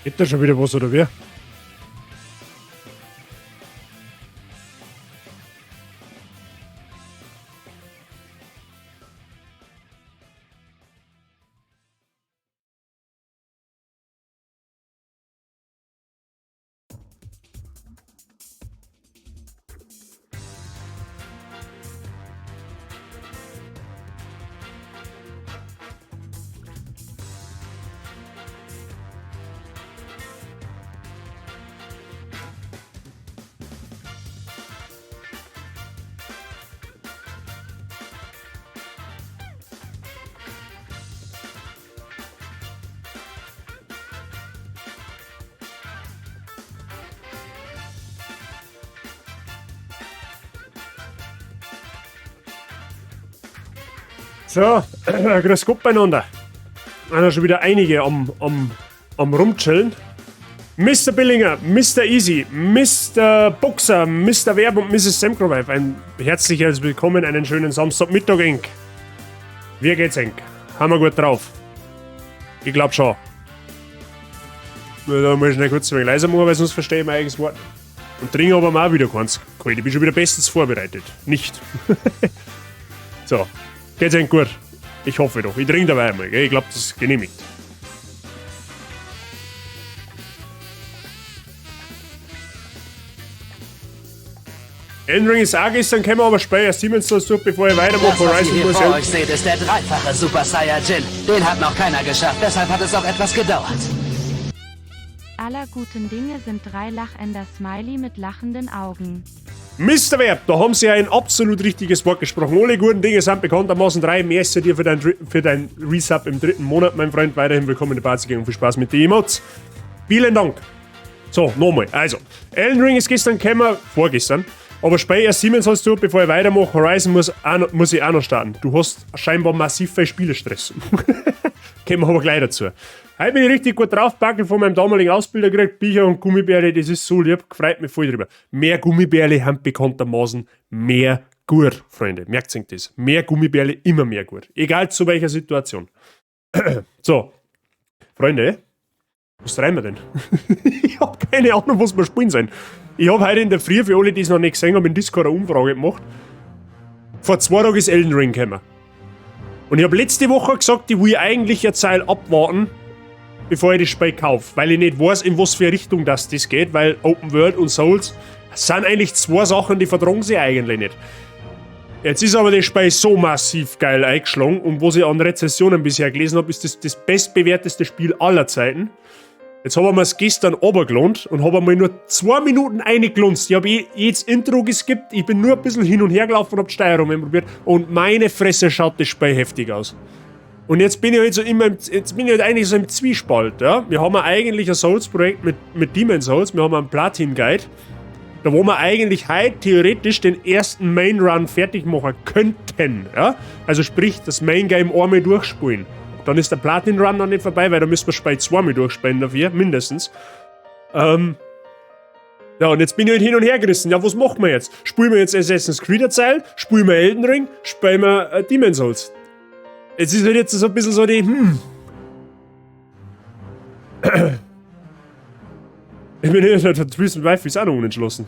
Geht da schon wieder was, oder wie? So, grüß Gott beieinander. Da schon wieder einige am Rumchillen. Mr. Billinger, Mr. Easy, Mr. Boxer, Mr. Werb und Mrs. Semkrowife. Ein herzliches Willkommen, einen schönen Samstagmittag, Enk. Wie geht's, Enk? Haben wir gut drauf? Ich glaub schon. Da muss ich schnell kurz ein wenig leiser machen, weil sonst verstehe ich mein eigenes Wort. Und trinke aber auch wieder keins kalt. Ich bin schon wieder bestens vorbereitet. Nicht. So, geht's Enk gut? Ich hoffe doch. Ich trinke dabei einmal, gell? Ich glaub, das ist genehmigt. Elden Ring ist auch gestern gekommen, aber später erst Siemens das durch, bevor ich weitermache. Das, was ihr Horizon hier muss vor ja euch seht, ist der dreifache Super Saiyajin. Den hat noch keiner geschafft, deshalb hat es auch etwas gedauert. Aller guten Dinge sind drei Lachender Smiley mit lachenden Augen. Mister Werb, da haben Sie ein absolut richtiges Wort gesprochen. Alle guten Dinge sind bekanntermaßen drei. Merci dir für dein Resub im dritten Monat, mein Freund. Weiterhin willkommen in der Party und viel Spaß mit den Emotes. Vielen Dank. So, nochmal. Also, Elden Ring ist gestern gekommen, vorgestern. Aber später erst Siemens hast du, bevor ich weitermache, Horizon muss ich auch noch starten. Du hast scheinbar massiv viel Spielestress. Kommen wir aber gleich dazu. Heute bin ich richtig gut drauf, Backel von meinem damaligen Ausbilder gekriegt, Bücher und Gummibärle, das ist so lieb, freut mich voll drüber. Mehr Gummibärle haben bekanntermaßen mehr gut, Freunde, merkt euch das. Mehr Gummibärle, immer mehr gut. Egal zu welcher Situation. So, Freunde, was treiben wir denn? Ich hab keine Ahnung, was wir spielen sollen. Ich hab heute in der Früh, für alle, die es noch nicht gesehen haben, in Discord eine Umfrage gemacht. Vor 2 Tagen ist Elden Ring gekommen. Und ich hab letzte Woche gesagt, ich will eigentlich eine Zeit abwarten, bevor ich das Spiel kaufe, weil ich nicht weiß, in was für eine Richtung das geht, weil Open World und Souls sind eigentlich zwei Sachen, die vertragen sich eigentlich nicht. Jetzt ist aber das Spiel so massiv geil eingeschlagen und was ich an Rezessionen bisher gelesen hab, ist das das bestbewerteste Spiel aller Zeiten. Jetzt haben wir es gestern runtergelohnt und haben einmal nur 2 Minuten reingelunzt. Ich hab jedes Intro geskippt, ich bin nur ein bisschen hin und her gelaufen und hab die Steuerung probiert und meine Fresse schaut das Spiel heftig aus. Und jetzt bin ich halt so immer im, jetzt bin ich halt eigentlich so im Zwiespalt, ja. Wir haben ja eigentlich ein Souls-Projekt mit Demon's Souls, wir haben einen Platin-Guide, da wo wir eigentlich heute theoretisch den ersten Main-Run fertig machen könnten, ja. Also sprich, das Main-Game einmal durchspielen. Dann ist der Platin-Run noch nicht vorbei, weil da müssen wir Spiel zweimal durchspielen dafür, mindestens. Ja, und jetzt bin ich halt hin und her gerissen. Ja, was machen wir jetzt? Spielen wir jetzt Assassin's Creed Erzähl? Spielen wir Elden Ring? Spielen wir Demon's Souls? Es ist halt jetzt so ein bisschen so die, Ich bin hier, der Twisted Wife ist auch noch unentschlossen.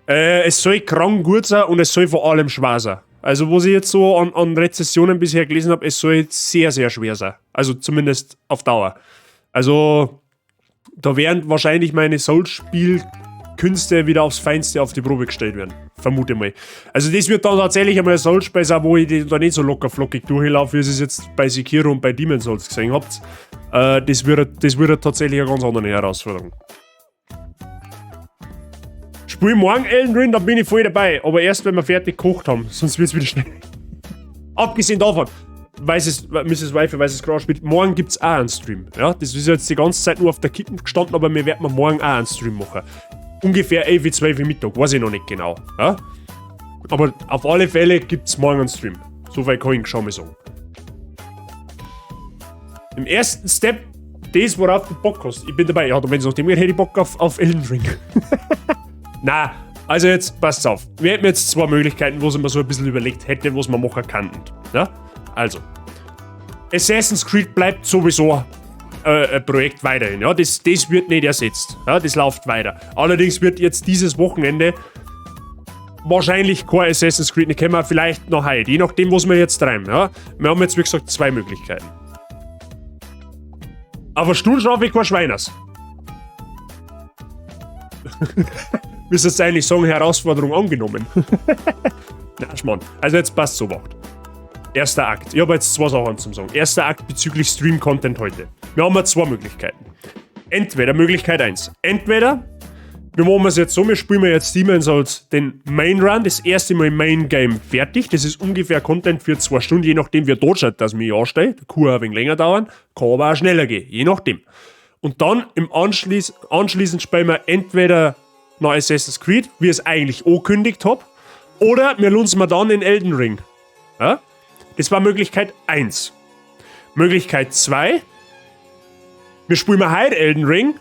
Es soll krank gut sein und es soll vor allem schwer sein. Also, was ich jetzt so an Rezessionen bisher gelesen hab, es soll sehr, sehr schwer sein. Also zumindest auf Dauer. Also, da werden wahrscheinlich meine Souls-Spielkünste wieder aufs Feinste auf die Probe gestellt werden. Vermute mal. Also das wird dann tatsächlich einmal ein Souls-Spiel sein, wo ich da nicht so locker flockig durchlaufe, wie ihr es jetzt bei Sekiro und bei Demon's Souls gesehen habt. Das wird tatsächlich eine ganz andere Herausforderung. Spiel morgen Elden Ring, dann bin ich voll dabei. Aber erst, wenn wir fertig gekocht haben, sonst wird's wieder schnell. Abgesehen davon, weiß es, Misses Wife, weiß es gerade spielt, morgen gibt's auch einen Stream. Ja, das ist jetzt die ganze Zeit nur auf der Kippe gestanden, aber wir werden morgen auch einen Stream machen. Ungefähr 11, 12 Uhr Mittag, weiß ich noch nicht genau. Ja? Aber auf alle Fälle gibt's morgen einen Stream. So viel kann ich schon mal sagen. Im ersten Step, das, worauf du Bock hast. Ich bin dabei. Ja, wenn es noch dem geht, hätte ich Bock auf Elden Ring. Na, also jetzt passt's auf. Wir hätten jetzt 2 Möglichkeiten, wo ich mir so ein bisschen überlegt hätte, was man machen kann. Ja? Also, Assassin's Creed bleibt sowieso Projekt weiterhin. Ja, das wird nicht ersetzt. Ja, das läuft weiter. Allerdings wird jetzt dieses Wochenende wahrscheinlich kein Assassin's Creed nicht kommen, vielleicht noch heute, je nachdem, was wir jetzt treiben. Ja. Wir haben jetzt, wie gesagt, zwei Möglichkeiten. Aber Stuhl schaffe ich kein Schweiners. Müsstest eigentlich sagen, Herausforderung angenommen. Na, Schmarrn. Also jetzt passt so wacht. Erster Akt. Ich habe jetzt zwei Sachen zum Sagen. Erster Akt bezüglich Stream-Content heute. Wir haben ja zwei Möglichkeiten. Entweder Möglichkeit 1. Entweder wir machen es jetzt so, wir spielen jetzt Demon's Souls den Main Run, das erste Mal Main Game fertig. Das ist ungefähr Content für 2 Stunden, je nachdem wie dort schaut, dass mich anstehe. Kann auch ein wenig länger dauern, kann aber auch schneller gehen, je nachdem. Und dann im anschließend spielen wir entweder noch Assassin's Creed, wie ich es eigentlich angekündigt hab, oder wir lunzen wir dann in Elden Ring. Ja? Das war Möglichkeit 1. Möglichkeit 2, wir spielen wir heute Elden Ring,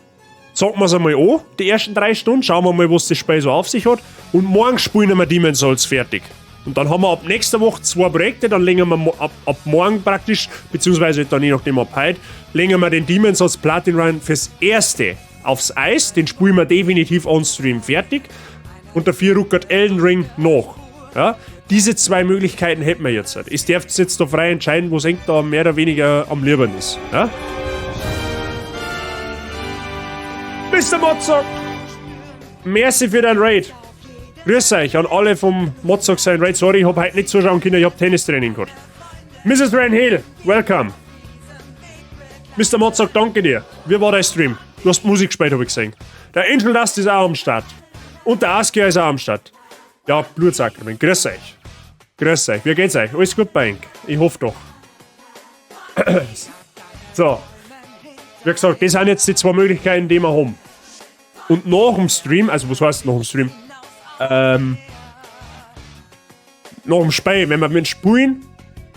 zocken wir's einmal an, die ersten 3 Stunden, schauen wir mal, was das Spiel so auf sich hat, und morgen spielen wir Demon's Souls fertig. Und dann haben wir ab nächster Woche 2 Projekte, dann legen wir ab morgen praktisch, beziehungsweise dann je nachdem ab heute, legen wir den Demon's Souls Platin Run fürs erste aufs Eis, den spielen wir definitiv on-stream fertig, und dafür ruckert Elden Ring nach. Ja? Diese 2 Möglichkeiten hätten wir jetzt. Ich darf jetzt da frei entscheiden, wo es da mehr oder weniger am liebsten ist. Ja? Mister Mozart! Merci für dein Raid. Grüß euch an alle vom Mozart sein Raid. Sorry, ich hab heute nicht zuschauen können, ich hab Tennistraining gehabt. Mrs. Ranhill, welcome. Mister Mozart, danke dir. Wie war dein Stream? Du hast Musik gespielt, hab ich gesehen. Der Angel Dust ist auch am Start. Und der Askia ist auch am Start. Ja, Blutsakrament. Grüß euch. Grüß euch. Wie geht's euch? Alles gut bei euch? Ich hoffe doch. So. Wie gesagt, das sind jetzt die 2 Möglichkeiten, die wir haben. Und nach dem Stream, also was heißt nach dem Stream? Nach dem Spiel, wenn wir mit dem Spielen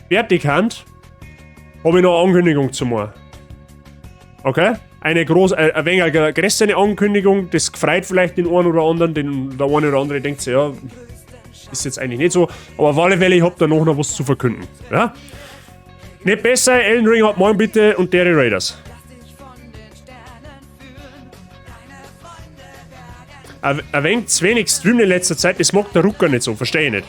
fertig haben, hab ich noch eine Ankündigung zu machen. Okay? Eine groß, ein wenig eine größere Ankündigung, das freut vielleicht den einen oder anderen, den, der eine oder andere denkt sich, ja, ist jetzt eigentlich nicht so, aber auf alle Fälle, ich hab danach noch was zu verkünden. Ja? Nicht besser, Elden Ring hat morgen bitte und dere Raiders. Ein wenig zu wenig Stream in letzter Zeit, das mag der Rucker nicht so, verstehe ich nicht.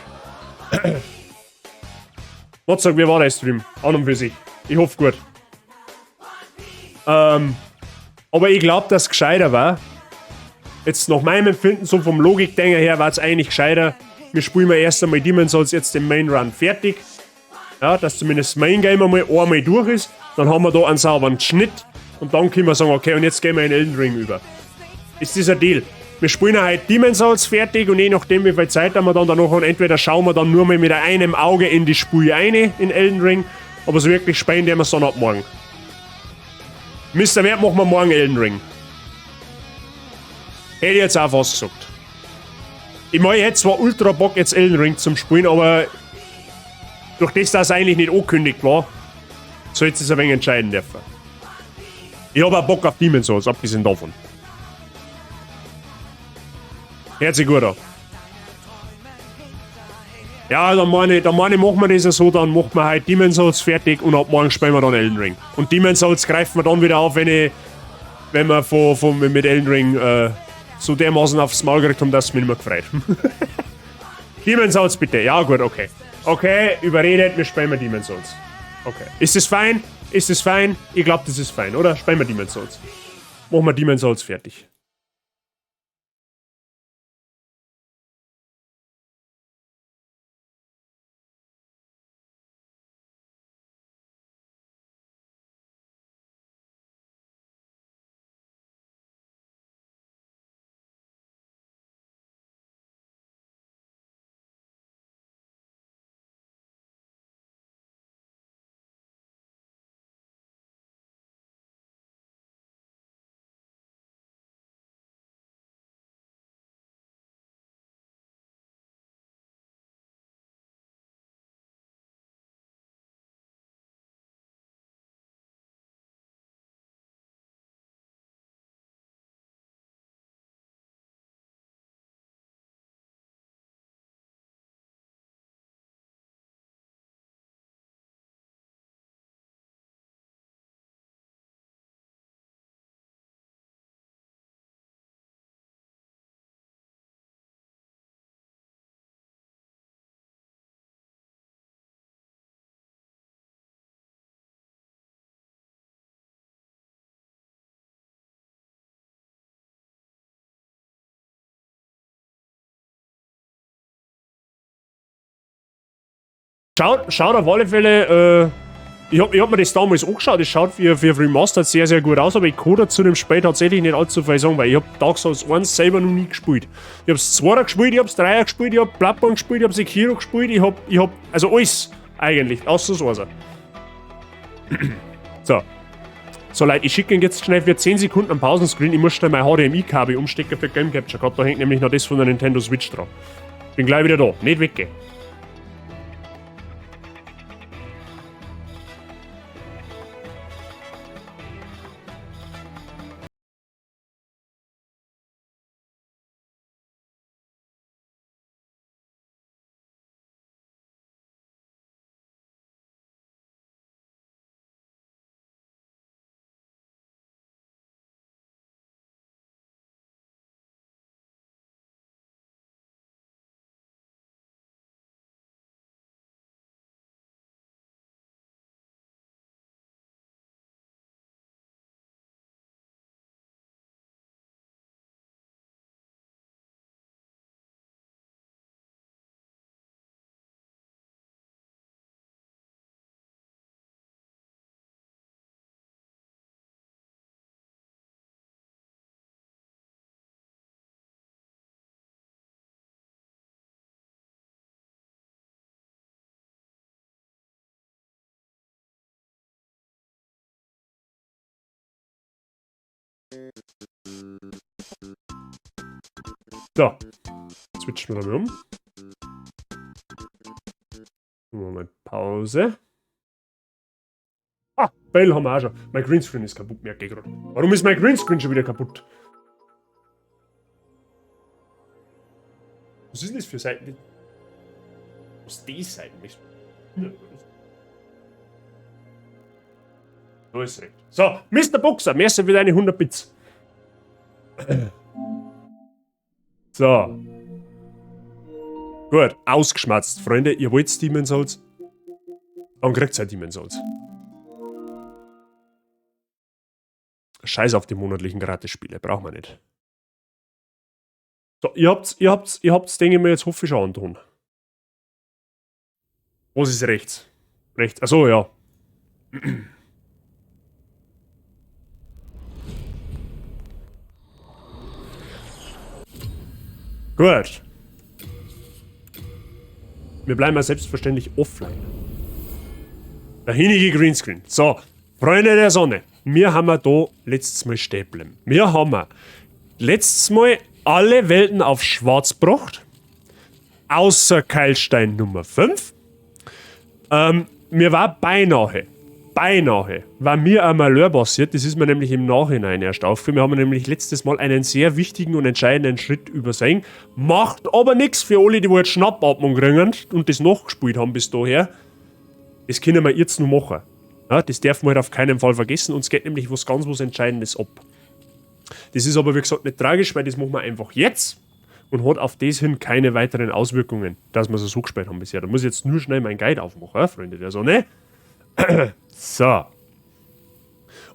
Mozart, wie war der Stream? An und für sich. Ich hoffe gut. Aber ich glaub, dass es gescheiter war. Jetzt nach meinem Empfinden, so vom Logikdenker her, war's eigentlich gescheiter. Wir spielen erst einmal Demon's Souls jetzt den Main Run fertig. Ja, dass zumindest das Main Game einmal durch ist. Dann haben wir da einen sauberen Schnitt. Und dann können wir sagen, okay, und jetzt gehen wir in Elden Ring über. Ist dieser Deal. Wir spielen halt Demon's Souls fertig und je nachdem, wie viel Zeit haben wir dann danach haben, entweder schauen wir dann nur mal mit einem Auge in die Spur rein in Elden Ring, aber so wirklich spielen werden wir es dann ab morgen. Mister Wert machen wir morgen Elden Ring. Hätte ich jetzt auch fast gesagt. Ich meine, ich hätte zwar ultra Bock, jetzt Elden Ring zum Spielen, aber durch das, dass es eigentlich nicht angekündigt war, sollte es ein wenig entscheiden dürfen. Ich hab auch Bock auf Demon's Souls, abgesehen davon. Hört sich gut an. Ja, dann meine ich, machen wir das ja so, dann machen wir halt Demon's Souls fertig und ab morgen spielen wir dann Elden Ring. Und Demon's Souls greifen wir dann wieder auf, wenn wir mit Elden Ring so dermaßen aufs Maul gekriegt haben, dass es mich nicht mehr gefreut. Demon's Souls bitte. Ja gut, okay. Okay, überredet, wir spielen wir Demon's Souls. Okay. Ist das fein? Ist das fein? Ich glaub, das ist fein, oder? Spielen wir Demon's Souls. Machen wir Demon's Souls fertig. Schaut, schaut auf alle Fälle, ich hab mir das damals angeschaut, das schaut für Remastered sehr, sehr gut aus, aber ich kann dazu dem Spiel tatsächlich nicht allzu viel sagen, weil ich hab Dark Souls 1 selber noch nie gespielt. Ich hab's 2er gespielt, ich hab's 3er gespielt, ich hab Bloodborne gespielt, ich hab Sekiro gespielt, ich hab, also alles eigentlich, außer das 1er. So. So Leute, ich schicke ihn jetzt schnell für 10 Sekunden am Pausenscreen. Ich muss schnell mein HDMI-Kabel umstecken für Game Capture Card. Da hängt nämlich noch das von der Nintendo Switch dran. Bin gleich wieder da. Nicht weggehen. So, switchen wir mal um. Machen wir mal Pause. Ah, Bell haben wir auch schon. Mein Greenscreen ist kaputt, merke ich gerade. Warum ist mein Greenscreen schon wieder kaputt? Was ist denn das für Seiten? Was ist die Seiten? So ist recht. So, Mister Boxer, merci für deine 100 Bits. So. Gut, ausgeschmatzt, Freunde. Ihr wollt Demon's Souls? Dann kriegt ihr Demon's Souls. Scheiß auf die monatlichen Gratisspiele, brauchen wir nicht. So, ihr habt's, denke ich mir, jetzt hoffe ich schon antun. Was ist rechts? Rechts, achso, ja. Gut. Wir bleiben ja selbstverständlich offline. Der hinige Greenscreen. So, Freunde der Sonne. Wir haben ja da letztes Mal stehen geblieben. Wir haben ja letztes Mal alle Welten auf schwarz gebracht. Außer Keilstein Nummer 5. Mir war beinahe, war mir ein Malheur passiert. Das ist mir nämlich im Nachhinein erst aufgefallen. Wir haben nämlich letztes Mal einen sehr wichtigen und entscheidenden Schritt übersehen. Macht aber nix für alle, die jetzt Schnappatmung kriegen und das nachgespielt haben bis daher. Das können wir jetzt noch machen. Ja, das darf man halt auf keinen Fall vergessen. Uns geht nämlich was ganz was Entscheidendes ab. Das ist aber wie gesagt nicht tragisch, weil das machen wir einfach jetzt und hat auf das hin keine weiteren Auswirkungen, dass wir es so gespielt haben bisher. Da muss ich jetzt nur schnell meinen Guide aufmachen, ja, Freunde der Sonne. So.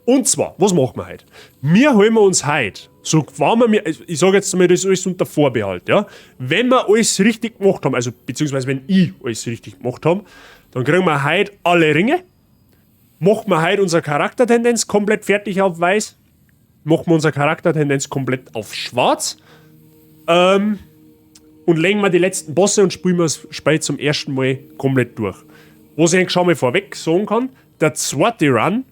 Und zwar, was machen wir heute? Wir holen uns heute, so fahren wir mir, ich sag jetzt mal, das ist alles unter Vorbehalt, ja. Wenn wir alles richtig gemacht haben, also beziehungsweise wenn ich alles richtig gemacht habe, dann kriegen wir heute alle Ringe, machen wir heute unsere Charaktertendenz komplett fertig auf weiß, machen wir unsere Charaktertendenz komplett auf schwarz, und legen wir die letzten Bosse und spielen wir das Spiel zum ersten Mal komplett durch. Was ich eigentlich schon mal vorweg sagen kann, der zweite Run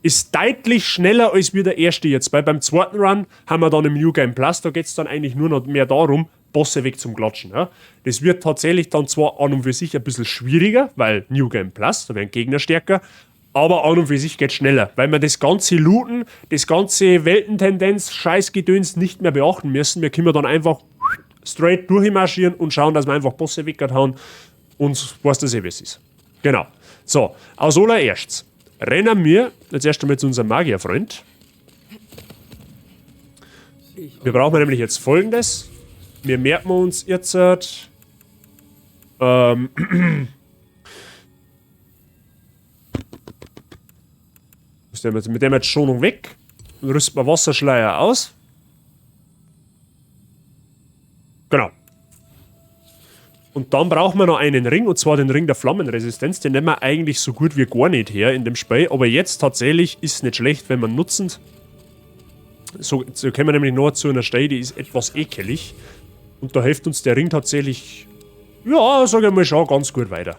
ist deutlich schneller als wie der erste jetzt, weil beim zweiten Run haben wir dann im New Game Plus, da geht's dann eigentlich nur noch mehr darum, Bosse weg zum Klatschen. Ja. Das wird tatsächlich dann zwar an und für sich ein bisschen schwieriger, weil New Game Plus, da werden Gegner stärker, aber an und für sich geht's schneller, weil wir das ganze Looten, das ganze Weltentendenz, Scheißgedöns nicht mehr beachten müssen. Wir können dann einfach straight durchmarschieren und schauen, dass wir einfach Bosse weghauen und weiß das eh, wie es ist. Genau. So, als allererstes rennen wir jetzt erst einmal zu unserem Magierfreund. Wir brauchen nämlich jetzt Folgendes. Wir merken uns jetzt mit dem jetzt Schonung weg. Dann rüsten wir Wasserschleier aus. Genau. Und dann brauchen wir noch einen Ring, und zwar den Ring der Flammenresistenz. Den nehmen wir eigentlich so gut wie gar nicht her in dem Spiel. Aber jetzt tatsächlich ist es nicht schlecht, wenn man nutzen. So kommen wir nämlich noch zu einer Stelle, die ist etwas ekelig. Und da hilft uns der Ring tatsächlich, ja, sag ich mal schon, ganz gut weiter.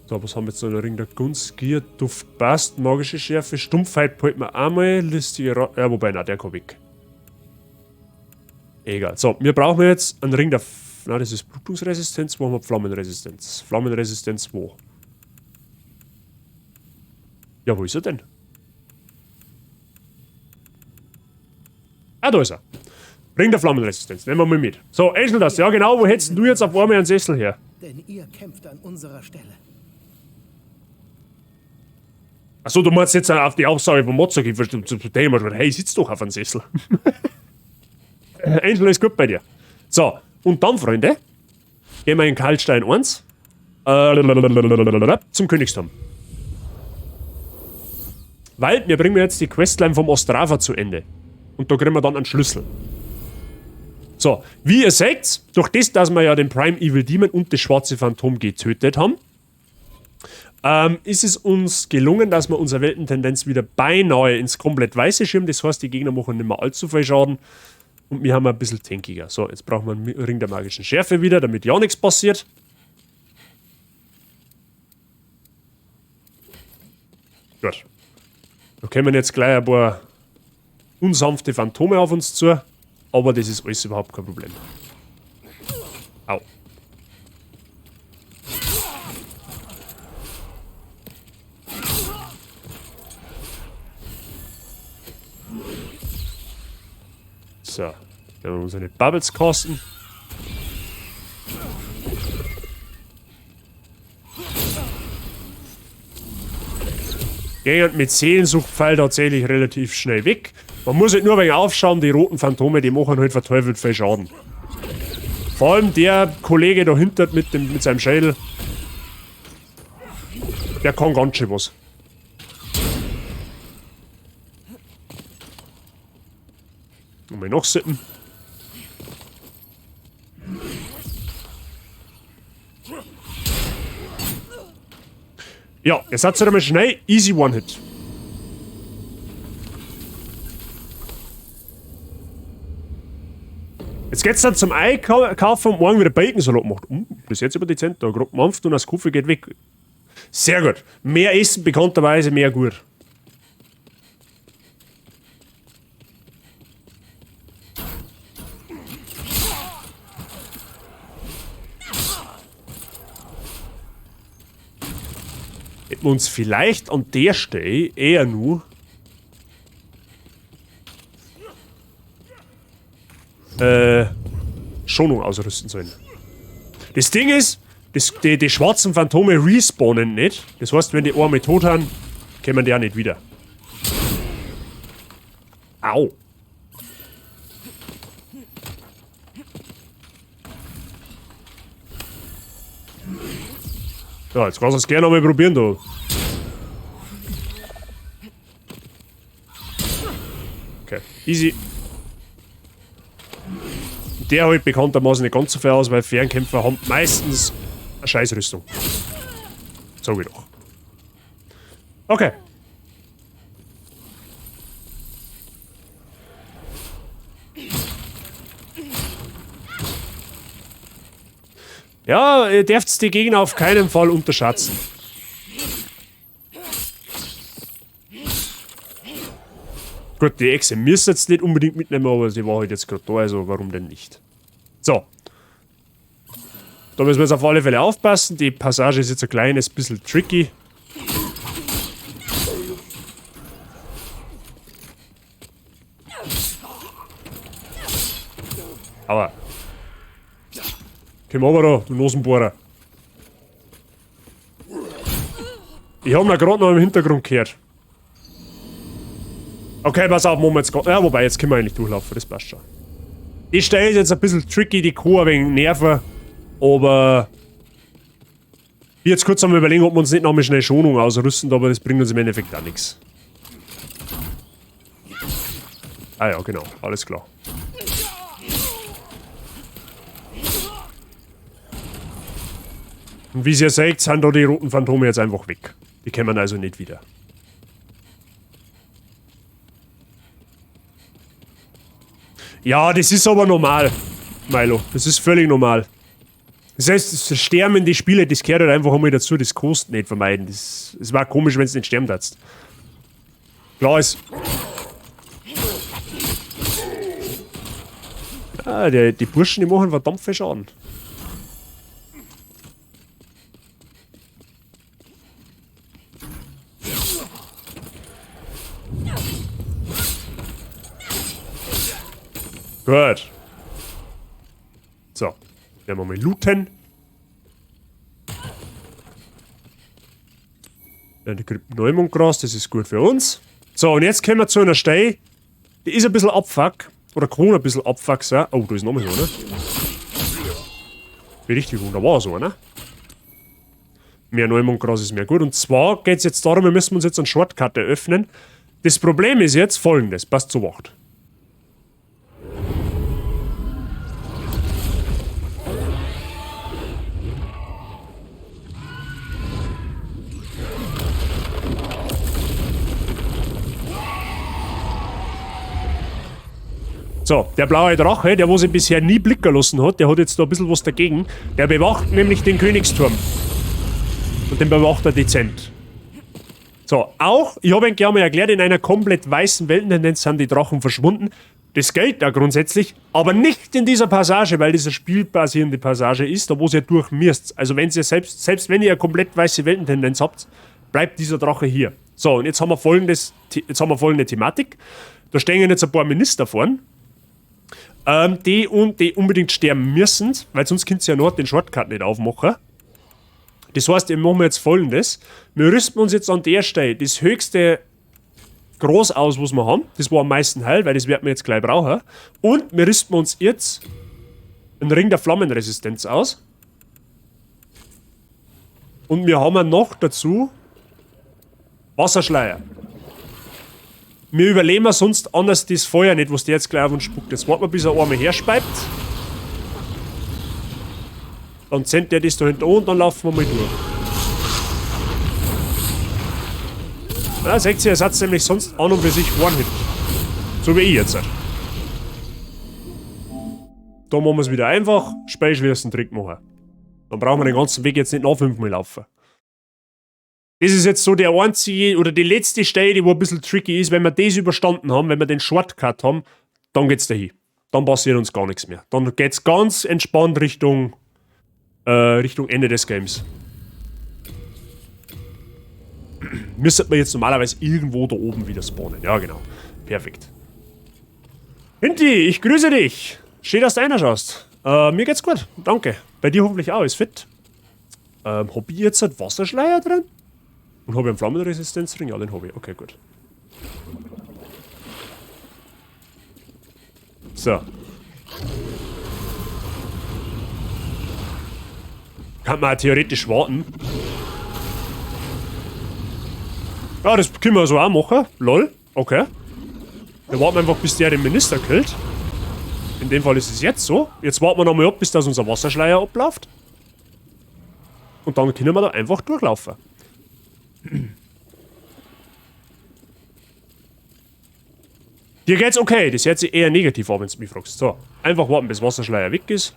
So, was haben wir jetzt noch? Der Ring der Gunst, Gier, Duft passt, magische Schärfe, Stumpfheit behalten wir einmal, listige Ra-, ja, wobei, nein, der kann weg. Egal. So, wir brauchen jetzt einen Ring der F-, nein, das ist Blutungsresistenz, wo haben wir Flammenresistenz? Flammenresistenz wo? Ja, wo ist er denn? Ah, da ist er. Ring der Flammenresistenz, nehmen wir mal mit. So, Angel, das, ja genau, wo hättest du jetzt auf einmal einen Sessel her? Denn ihr kämpft an unserer Stelle. Achso, du meinst jetzt auf die Aussage von Mozart, ich verstehe, zu dem immer schon, hey, sitz doch auf einem Sessel. Angel, ist gut bei dir. So, und dann, Freunde, gehen wir in Karlstein 1 zum Königsturm. Weil wir bringen jetzt die Questline vom Ostrava zu Ende. Und da kriegen wir dann einen Schlüssel. So, wie ihr seht, durch das, dass wir ja den Prime Evil Demon und das schwarze Phantom getötet haben, ist es uns gelungen, dass wir unsere Weltentendenz wieder beinahe ins komplett weiße schirmen. Das heißt, die Gegner machen nicht mehr allzu viel Schaden. Und wir haben ein bisschen tankiger. So, jetzt brauchen wir einen Ring der magischen Schärfe wieder, damit ja nichts passiert. Gut. Da kommen jetzt gleich ein paar unsanfte Phantome auf uns zu. Aber das ist alles überhaupt kein Problem. Au. So. Dann haben wir unsere Bubbles kosten. Gehen mit Seelensuchtpfeil tatsächlich relativ schnell weg. Man muss halt nur ein wenig aufschauen, die roten Phantome, die machen halt verteufelt viel Schaden. Vor allem der Kollege da hinter mit seinem Schädel, der kann ganz schön was. Nochmal nachsippen. Ja, jetzt hat's halt einmal schnell. Easy One-Hit. Jetzt geht's dann zum Einkaufen und morgen wieder Bacon-Salat gemacht. Das ist jetzt aber dezent. Da gerade gemampft und das Kaffee geht weg. Sehr gut. Mehr Essen bekannterweise, mehr gut. Hätten wir uns vielleicht an der Stelle eher nur Schonung ausrüsten sollen. Das Ding ist, die schwarzen Phantome respawnen nicht. Das heißt, wenn die einmal tot sind, kommen die auch nicht wieder. Au. Ja, jetzt kannst du es gerne nochmal probieren, du. Okay, easy. Der hält bekanntermaßen nicht ganz so viel aus, weil Fernkämpfer haben meistens eine Scheißrüstung. Sag ich doch. Okay. Ja, ihr dürft die Gegner auf keinen Fall unterschätzen. Gut, die Echse müsst ihr jetzt nicht unbedingt mitnehmen, aber sie war halt jetzt grad da, also warum denn nicht? So. Da müssen wir jetzt auf alle Fälle aufpassen. Die Passage ist jetzt ein kleines bisschen tricky. Aua. Komm aber da, du Nosenbohrer. Ich hab ihn grad noch im Hintergrund gehört. Okay, pass auf, Moment, jetzt ja, wobei, jetzt können wir eigentlich durchlaufen, das passt schon. Die Stelle ist jetzt ein bisschen tricky, die kann ein wenig nerven, aber ich jetzt kurz am Überlegen, ob wir uns nicht nochmal schnell Schonung ausrüsten, aber das bringt uns im Endeffekt auch nichts. Ah ja, genau, alles klar. Und wie ihr seht, sind da die roten Phantome jetzt einfach weg. Die kommen also nicht wieder. Ja, das ist aber normal, Milo. Das ist völlig normal. Das heißt, das Sterben in die Spiele, das gehört halt einfach einmal dazu, das kannst du nicht vermeiden. Es war komisch, wenn du nicht sterben darfst. Klar ist... Ah, die Burschen, die machen verdammt viel Schaden. Gut. So. Werden wir mal looten. Dann die Krypten Neumondgras, das ist gut für uns. So, und jetzt kommen wir zu einer Stelle, die ist ein bisschen Abfuck. Oder kann ein bisschen Abfuck sein. Oh, da ist noch mal so, ne? Berichtigung, da war so einer. Mehr Neumondgras ist mehr gut. Und zwar geht's jetzt darum, wir müssen uns jetzt einen Shortcut eröffnen. Das Problem ist jetzt folgendes, passt zu Wacht. So, der blaue Drache, der wo sich bisher nie blicken lassen hat, der hat jetzt da ein bisschen was dagegen. Der bewacht nämlich den Königsturm. Und den bewacht er dezent. So, auch, ich habe Ihnen gerne mal erklärt, in einer komplett weißen Weltentendenz sind die Drachen verschwunden. Das gilt da grundsätzlich, aber nicht in dieser Passage, weil das eine spielbasierende Passage ist, da wo ihr durch müsst. Also wenn ihr selbst wenn ihr eine komplett weiße Weltentendenz habt, bleibt dieser Drache hier. So, und jetzt haben wir folgendes, jetzt haben wir folgende Thematik. Da stehen jetzt ein paar Minister vorn. Die unbedingt sterben müssen, weil sonst könnt ihr ja noch den Shortcut nicht aufmachen. Das heißt, wir machen jetzt folgendes. Wir rüsten uns jetzt an der Stelle das höchste Groß aus, was wir haben. Das war am meisten heil, weil das werden wir jetzt gleich brauchen. Und wir rüsten uns jetzt einen Ring der Flammenresistenz aus. Und wir haben noch dazu Wasserschleier. Wir überleben sonst anders das Feuer nicht, was der jetzt gleich auf uns spuckt. Jetzt warten wir, bis er einmal herspeibt. Dann zennt der das da hinten an und dann laufen wir mal durch. Ja, seht ihr, er setzt nämlich sonst an und für sich One-Hit. So wie ich jetzt. Da machen wir es wieder einfach. Speicherschließen, Trick machen. Dann brauchen wir den ganzen Weg jetzt nicht noch 5-mal laufen. Das ist jetzt so der einzige oder die letzte Stelle, die wo ein bisschen tricky ist. Wenn wir das überstanden haben, wenn wir den Shortcut haben, dann geht's dahin. Dann passiert uns gar nichts mehr. Dann geht's ganz entspannt Richtung Ende des Games. Müsste man jetzt normalerweise irgendwo da oben wieder spawnen. Ja, genau. Perfekt. Hinti, ich grüße dich. Schön, dass du reinschaust. Mir geht's gut. Danke. Bei dir hoffentlich auch. Ist fit. Hab ich jetzt einen Wasserschleier drin? Und hab ich einen Flammenresistenzring? Ja, den hab ich. Okay, gut. So. Kann man auch theoretisch warten. Ja, das können wir so auch machen. Lol. Okay. Wir warten einfach, bis der den Minister killt. In dem Fall ist es jetzt so. Jetzt warten wir nochmal ab, bis das unser Wasserschleier abläuft. Und dann können wir da einfach durchlaufen. Dir geht's okay. Das hört sich eher negativ an, wenn du mich fragst. So, einfach warten, bis Wasserschleier weg ist.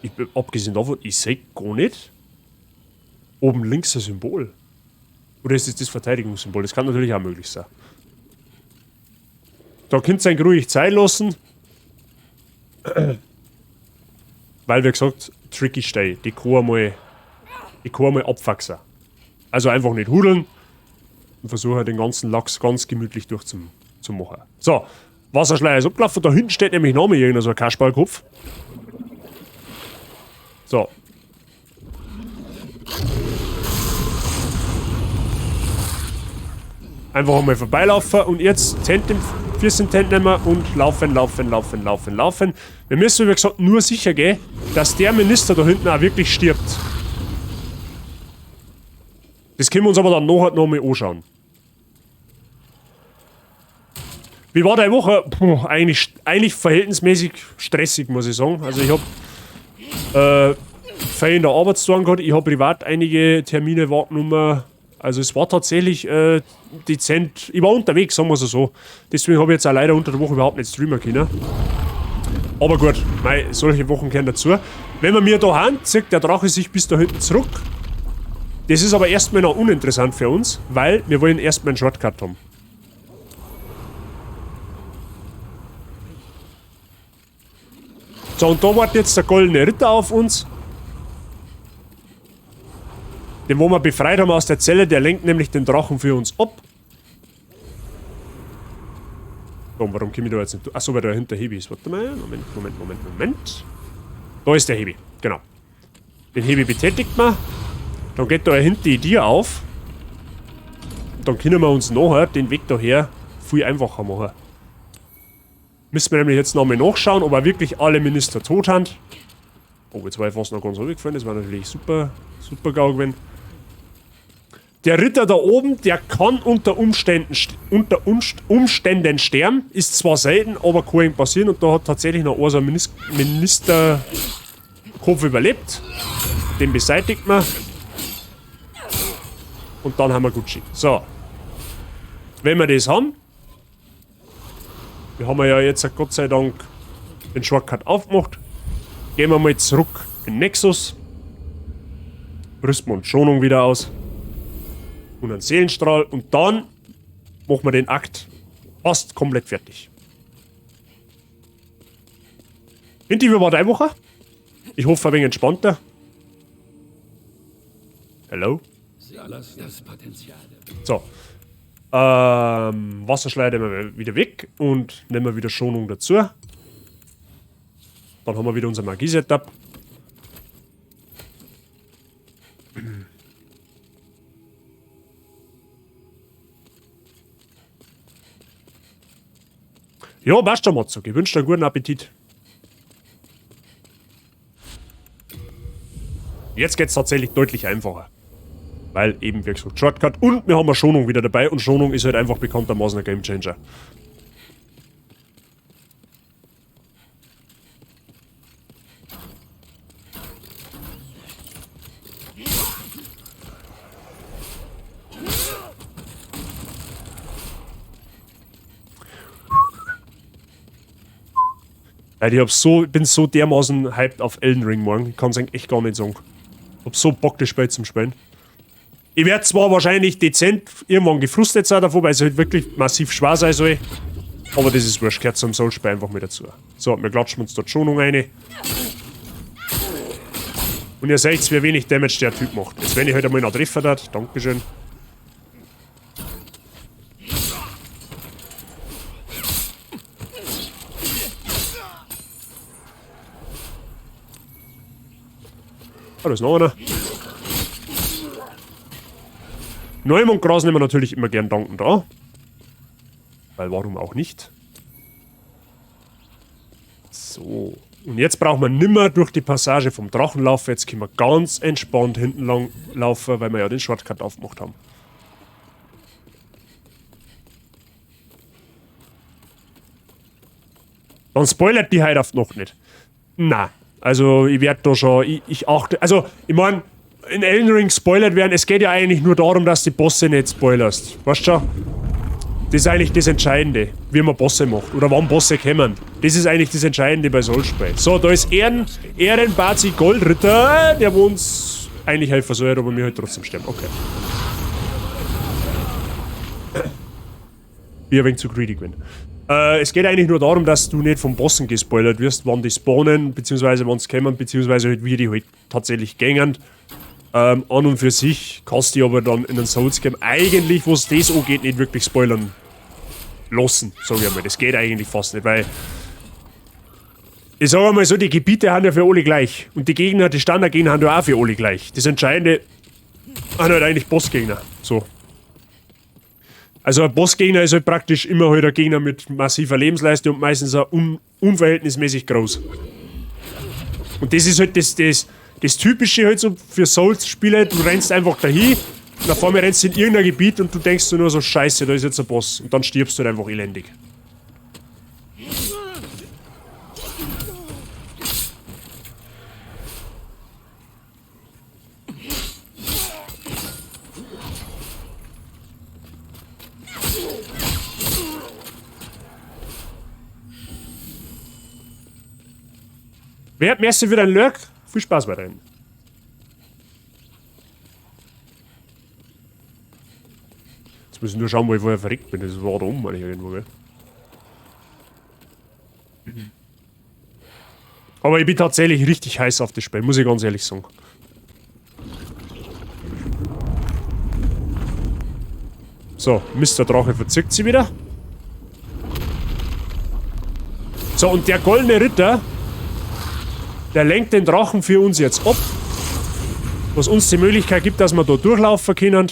Ich bin, abgesehen davon, ich seh gar nicht. Oben links ein Symbol. Oder ist das das Verteidigungssymbol? Das kann natürlich auch möglich sein. Da könnt ihr euch ruhig Zeit lassen. Weil, wie gesagt, tricky Stelle. Die kann mal abfaxen. Also einfach nicht hudeln. Und versuche den ganzen Lachs ganz gemütlich durchzumachen. So, Wasserschleier ist abgelaufen. Da hinten steht nämlich noch mal irgendein so ein Kasperlkopf. So. Einfach einmal vorbeilaufen und jetzt Tent im 14 Tent nehmen und laufen, laufen, laufen, laufen, laufen. Wir müssen, wie gesagt, nur sicher gehen, dass der Minister da hinten auch wirklich stirbt. Das können wir uns aber dann nachher noch mal anschauen. Wie war deine Woche? Puh, eigentlich verhältnismäßig stressig, muss ich sagen. Also ich hab Viel in der Arbeit zu tun gehabt. Ich habe privat einige Termine wahrgenommen. Also es war tatsächlich dezent. Ich war unterwegs, sagen wir es so. Deswegen habe ich jetzt auch leider unter der Woche überhaupt nicht streamen können. Aber gut, mei, solche Wochen gehören dazu. Wenn wir mir da haben, zieht der Drache sich bis da hinten zurück. Das ist aber erstmal noch uninteressant für uns, weil wir wollen erstmal einen Shortcut haben. So, und da wartet jetzt der goldene Ritter auf uns. Den, wo wir befreit haben aus der Zelle, der lenkt nämlich den Drachen für uns ab. So, warum komme ich da jetzt nicht durch? Achso, weil da hinter Hebi ist. Warte mal. Moment, Moment, Moment, Moment. Da ist der Hebi. Genau. Den Hebi betätigt man. Dann geht da hinten die Tür auf. Dann können wir uns nachher den Weg daher viel einfacher machen. Müssen wir nämlich jetzt nochmal nachschauen, ob er wirklich alle Minister tot sind. Oh, jetzt war ich fast noch ganz runtergefallen. Das war natürlich super, super geil gewesen. Der Ritter da oben, der kann unter Umständen sterben. Ist zwar selten, aber kann ihm passieren. Und da hat tatsächlich noch einer so einen Ministerkopf überlebt. Den beseitigt man. Und dann haben wir Gucci. So. Wenn wir das haben. Wir haben ja jetzt Gott sei Dank den Shortcut aufgemacht. Gehen wir mal zurück in Nexus. Rüsten wir uns Schonung wieder aus. Und einen Seelenstrahl. Und dann machen wir den Akt fast komplett fertig. Hinti, wie war deine Woche? Ich hoffe ein wenig entspannter. Hello? So. Wasserschleider nehmen wir wieder weg und nehmen wir wieder Schonung dazu. Dann haben wir wieder unser Magie-Setup. Ja, passt schon, Matzuk. Ich wünsche dir einen guten Appetit. Jetzt geht's tatsächlich deutlich einfacher. Weil eben, wie gesagt, Shortcut und wir haben eine Schonung wieder dabei und Schonung ist halt einfach bekanntermaßen ein Gamechanger. Alter, ich bin so dermaßen hyped auf Elden Ring morgen. Ich kann's eigentlich echt gar nicht sagen. Ich hab so Bock, das Spiel zum Spielen. Ich werd zwar wahrscheinlich dezent irgendwann gefrustet sein davon, weil es halt wirklich massiv schwer sein soll. Aber das ist wurscht, gehört zum Souls-Spiel einfach mit dazu. So, wir klatschen uns dort Schonung rein. Und ihr seht, wie wenig Damage der Typ macht. Jetzt, wenn ich halt einmal noch treffen darf. Dankeschön. Ah, da ist noch einer. Neumond Gras nehmen wir natürlich immer gern dankend an. Weil warum auch nicht? So. Und jetzt brauchen wir nimmer durch die Passage vom Drachen laufen. Jetzt können wir ganz entspannt hinten lang laufen, weil wir ja den Shortcut aufgemacht haben. Dann spoilert die heute oft noch nicht. Na, also ich werd da schon, ich achte, also ich mein, in Elden Ring spoilert werden, es geht ja eigentlich nur darum, dass die Bosse nicht spoilerst. Weißt du schon? Das ist eigentlich das Entscheidende, wie man Bosse macht oder wann Bosse kommen. Das ist eigentlich das Entscheidende bei Souls-Spielen. So, da ist Ehrenbazi Goldritter, der wo uns eigentlich helfen soll, aber wir halt trotzdem sterben. Okay. Bin ein wenig zu greedy gewesen. Es geht eigentlich nur darum, dass du nicht vom Bossen gespoilert wirst, wann die spawnen, beziehungsweise wann sie kommen, beziehungsweise halt wie die halt tatsächlich gängen. An und für sich kannst du dich aber dann in einem Souls-Game eigentlich, wo's das angeht, nicht wirklich spoilern lassen, sag ich einmal. Das geht eigentlich fast nicht, weil ich sag einmal so, die Gebiete sind ja für alle gleich. Und die Gegner, die Standardgegner sind ja auch für alle gleich. Das Entscheidende sind halt eigentlich Bossgegner. So. Also ein Bossgegner ist halt praktisch immer halt ein Gegner mit massiver Lebensleiste und meistens auch unverhältnismäßig groß. Und das ist halt das Typische halt so für Souls-Spiele, du rennst einfach dahin und auf einmal rennst du in irgendein Gebiet und du denkst dir nur so, scheiße, da ist jetzt ein Boss. Und dann stirbst du halt einfach elendig. Wer merci für dein Lurk? Viel Spaß weiterhin. Jetzt müssen wir nur schauen, wo ich vorher verreckt bin. Das war da oben, meine ich, irgendwo, gell? Aber ich bin tatsächlich richtig heiß auf das Spiel, muss ich ganz ehrlich sagen. So, Mister Drache verzückt sie wieder. So, und der goldene Ritter, der lenkt den Drachen für uns jetzt ab. Was uns die Möglichkeit gibt, dass wir da durchlaufen können.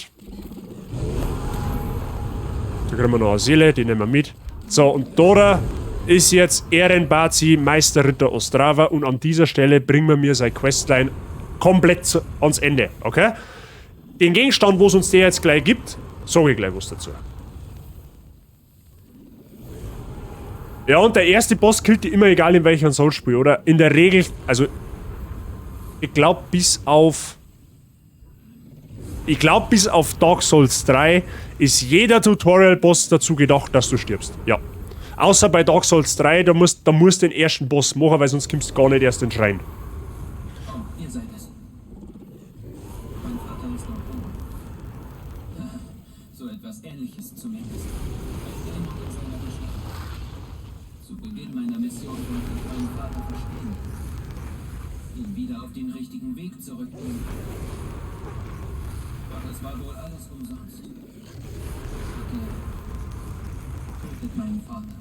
Da kriegen wir noch eine Seele, die nehmen wir mit. So, und da ist jetzt Ehrenbazi Meisterritter Ostrava und an dieser Stelle bringen wir mir seine Questline komplett ans Ende, okay? Den Gegenstand, wo es uns der jetzt gleich gibt, sag ich gleich was dazu. Ja, und der erste Boss killt die immer, egal in welchem Souls-Spiel, oder? In der Regel, also, ich glaub, bis auf... Ich glaub, bis auf Dark Souls 3 ist jeder Tutorial-Boss dazu gedacht, dass du stirbst. Ja. Außer bei Dark Souls 3, da musst du den ersten Boss machen, weil sonst kommst du gar nicht erst in den Schrein. Oh, ihr seid es. Mein Vater ist noch oben. So etwas Ähnliches zumindest. Ein Dämon in seiner Gestalt. Zu Beginn meiner Mission wollte ich meinen Vater verstehen. Ihn wieder auf den richtigen Weg zurückbringen. Doch es war wohl alles umsonst. Bitte tötet meinen Vater.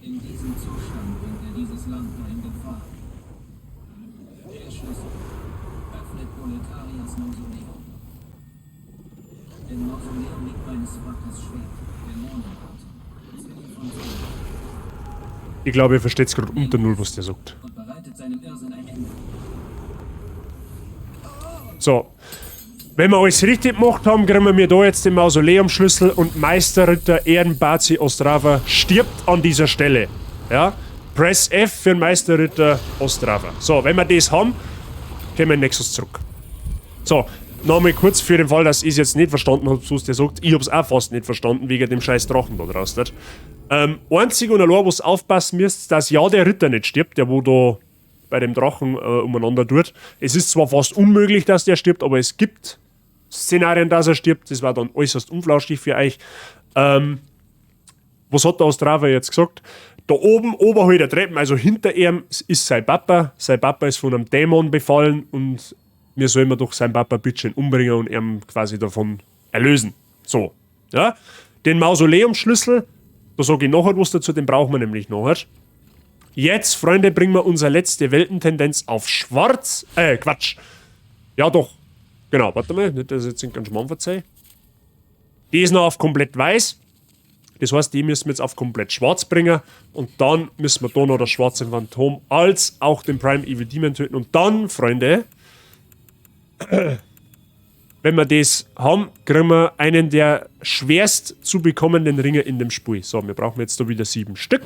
In diesem Zustand bringt er dieses Land nur in Gefahr. Der Schlüssel öffnet Boletarias Mausoleum. Im Mausoleum liegt meines Vaters Schwert, Dämonengott, Zwilling von Sohn. Ich glaube, ihr versteht's grad unter Null, was der sagt. Und bereitet seinem Irrsinn ein Ende. So. Wenn wir alles richtig gemacht haben, kriegen wir da jetzt den Mausoleumschlüssel und Meisterritter Ehrenbazi Ostrava stirbt an dieser Stelle. Ja? Press F für den Meisterritter Ostrava. So, wenn wir das haben, können wir in Nexus zurück. So, nochmal kurz für den Fall, dass ich's jetzt nicht verstanden hab, was der sagt. Ich hab's auch fast nicht verstanden, wegen dem scheiß Drachen da draußen. Einzig und allein, was aufpassen müsst, dass ja der Ritter nicht stirbt, der wo da bei dem Drachen umeinander tut. Es ist zwar fast unmöglich, dass der stirbt, aber es gibt Szenarien, dass er stirbt. Das war dann äußerst unflauschig für euch. Was hat der Ostrava jetzt gesagt? Da oben, oberhalb der Treppen, also hinter ihm, ist sein Papa. Sein Papa ist von einem Dämon befallen und wir sollen doch seinen Papa ein bisschen umbringen und ihn quasi davon erlösen. So, ja. Den Mausoleumschlüssel, da sag ich nachher was dazu, den brauchen wir nämlich nachher. Jetzt, Freunde, bringen wir unsere letzte Weltentendenz auf schwarz. Quatsch. Ja, doch. Genau, warte mal, nicht, dass ich jetzt den ganzen Schmarrn verzeihe. Die ist noch auf komplett weiß. Das heißt, die müssen wir jetzt auf komplett schwarz bringen. Und dann müssen wir da noch das schwarze Phantom als auch den Prime Evil Demon töten. Und dann, Freunde, wenn wir das haben, kriegen wir einen der schwerst zu bekommenden Ringe in dem Spiel. So, wir brauchen jetzt da wieder 7 Stück.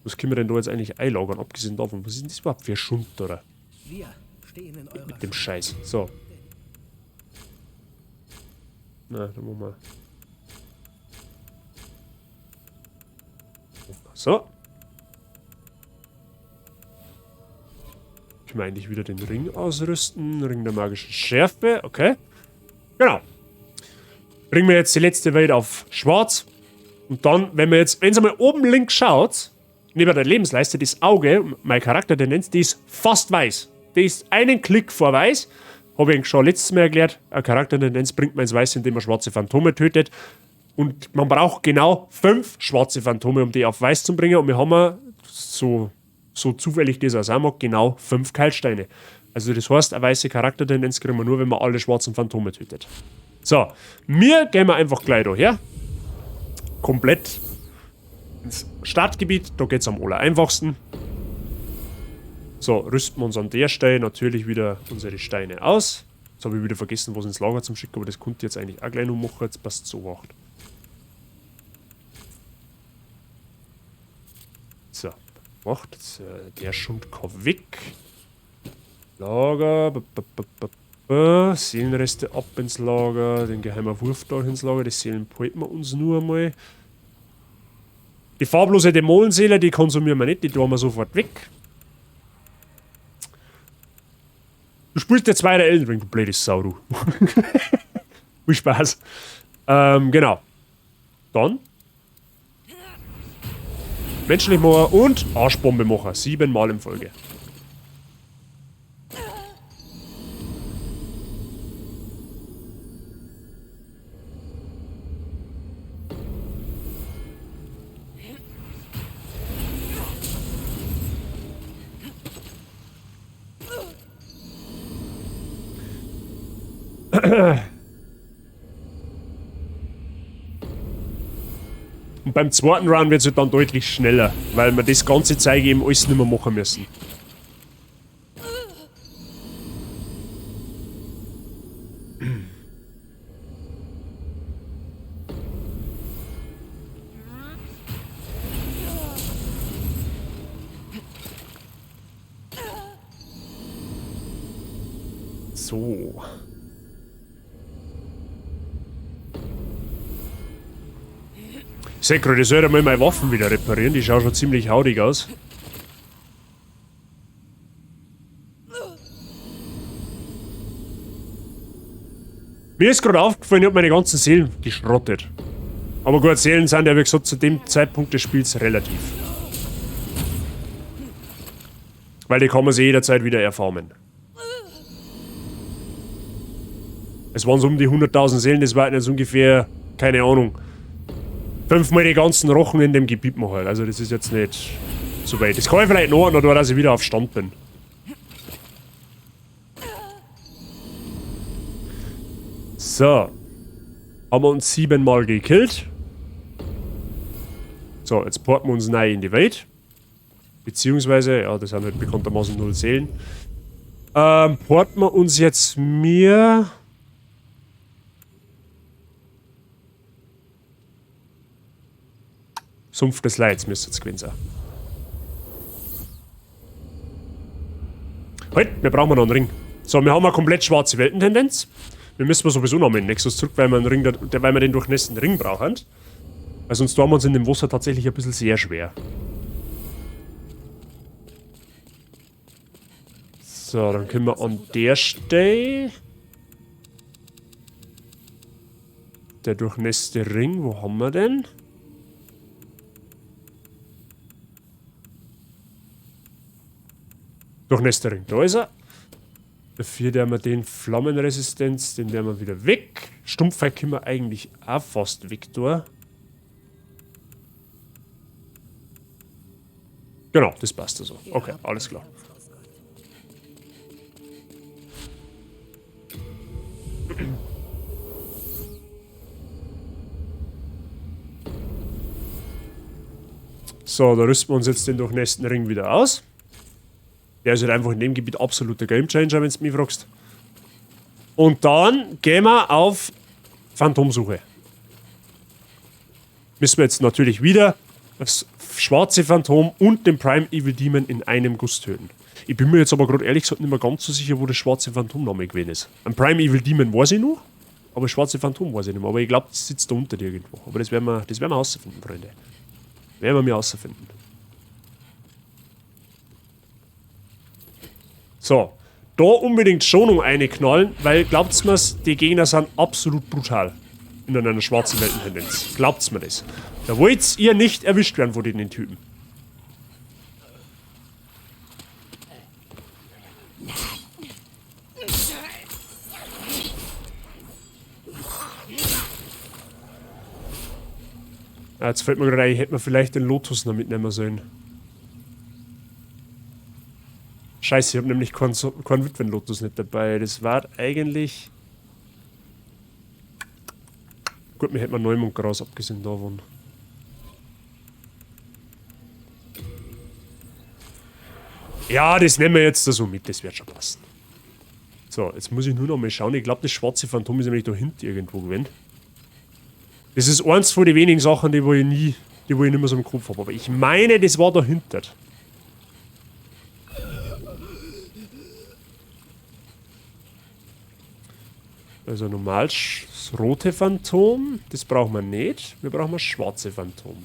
Was können wir denn da jetzt eigentlich einlagern, abgesehen davon? Was ist denn das überhaupt für ein Schund, oder? Wir stehen in eurer Mit dem Scheiß. So. Na, da machen wir. So. Können wir eigentlich wieder den Ring ausrüsten. Ring der magischen Schärfe. Okay. Genau. Bringen wir jetzt die letzte Welt auf schwarz. Und dann, wenn wir jetzt, wenn ihr mal oben links schaut, neben der Lebensleiste, das Auge, mein Charakter, der nennt, die ist fast weiß. Die ist einen Klick vor weiß. Hab ich eigentlich schon letztes Mal erklärt. Eine Charaktertendenz bringt man ins Weiß, indem man schwarze Phantome tötet. Und man braucht genau 5 schwarze Phantome, um die auf weiß zu bringen. Und wir haben ja, so zufällig das auch sein mag, genau 5 Keilsteine. Also das heißt, eine weiße Charaktertendenz kriegen wir nur, wenn man alle schwarzen Phantome tötet. So, wir gehen wir einfach gleich da her. Komplett ins Startgebiet, da geht's am aller einfachsten. So, rüsten wir uns an der Stelle natürlich wieder unsere Steine aus. Jetzt habe ich wieder vergessen, was ins Lager zum Schicken, aber das konnte ich jetzt eigentlich auch gleich noch machen. Jetzt passt so 8. So, macht jetzt der Schund kann weg. Lager, b, b, b, b, b. Seelenreste ab ins Lager, den geheimen Wurf da ins Lager, die Seelen behalten wir uns nur einmal. Die farblose Dämonenseele, die konsumieren wir nicht, die tun wir sofort weg. Du spielst jetzt weiter Elden Ring, du blöde Sau, du. Viel Spaß. Genau. Dann. Menschlich machen und Arschbombe machen. 7-mal in Folge. Und beim zweiten Round wird's halt dann deutlich schneller, weil wir das ganze Zeug eben alles nicht mehr machen müssen. So. Sekro, ich sollte mal meine Waffen wieder reparieren, die schauen schon ziemlich haudig aus. Mir ist gerade aufgefallen, ich hab meine ganzen Seelen geschrottet. Aber gut, Seelen sind ja wie gesagt zu dem Zeitpunkt des Spiels relativ. Weil die kann man sich jederzeit wieder erfarmen. Es waren so um die 100.000 Seelen, das waren jetzt ungefähr, keine Ahnung, 5-mal die ganzen Rochen in dem Gebiet machen. Also das ist jetzt nicht so weit. Das kann ich vielleicht noch, oder dass ich wieder auf Stand bin. So. Haben wir uns 7-mal gekillt. So, jetzt porten wir uns neu in die Welt. Beziehungsweise, ja, das sind halt bekanntermaßen 0 Seelen. Porten wir uns jetzt mir... Sumpf des Leids müsste es gewesen sein. Halt, wir brauchen noch einen Ring. So, wir haben eine komplett schwarze Weltentendenz. Wir müssen sowieso noch mal in den Nexus zurück, weil wir, einen Ring, weil wir den durchnässten Ring brauchen. Weil sonst tun wir uns in dem Wasser tatsächlich ein bisschen sehr schwer. So, dann können wir an der Stelle... Der durchnässte Ring, wo haben wir den? Durchnässter Ring, da ist er. Dafür der wir den Flammenresistenz, den werden wir wieder weg. Stumpfheit können wir eigentlich auch fast weg tun. Genau, das passt also. Okay, alles klar. So, da rüsten wir uns jetzt den durchnässten Ring wieder aus. Der ist halt einfach in dem Gebiet absoluter Gamechanger, wenn du mich fragst. Und dann gehen wir auf Phantomsuche. Müssen wir jetzt natürlich wieder das schwarze Phantom und den Prime Evil Demon in einem Guss töten. Ich bin mir jetzt aber gerade ehrlich gesagt nicht mehr ganz so sicher, wo das schwarze Phantom nochmal gewesen ist. Ein Prime Evil Demon weiß ich noch, aber das schwarze Phantom weiß ich nicht mehr. Aber ich glaub, das sitzt da unter dir irgendwo. Aber das werden wir herausfinden, Freunde. Werden wir mir herausfinden. So, da unbedingt Schonung einknallen, weil, glaubt's mir's, die Gegner sind absolut brutal in einer schwarzen Weltentendenz. Glaubt's mir das. Da wollt ihr nicht erwischt werden von den Typen. Ah, jetzt fällt mir gerade ein, ich hätte mir vielleicht den Lotus noch mitnehmen sollen. Scheiße, ich hab nämlich keinen Witwen-Lotus nicht dabei. Das war eigentlich... Gut, mir hätte man Neumondgras abgesehen davon. Ja, das nehmen wir jetzt da so mit, das wird schon passen. So, jetzt muss ich nur noch mal schauen. Ich glaub, das schwarze Phantom ist nämlich da hinten irgendwo gewesen. Das ist eins von den wenigen Sachen, die wo ich nie, die wo ich nicht mehr so im Kopf hab. Aber ich meine, das war dahinter. Also normal das rote Phantom, das brauchen wir nicht. Wir brauchen das schwarze Phantom.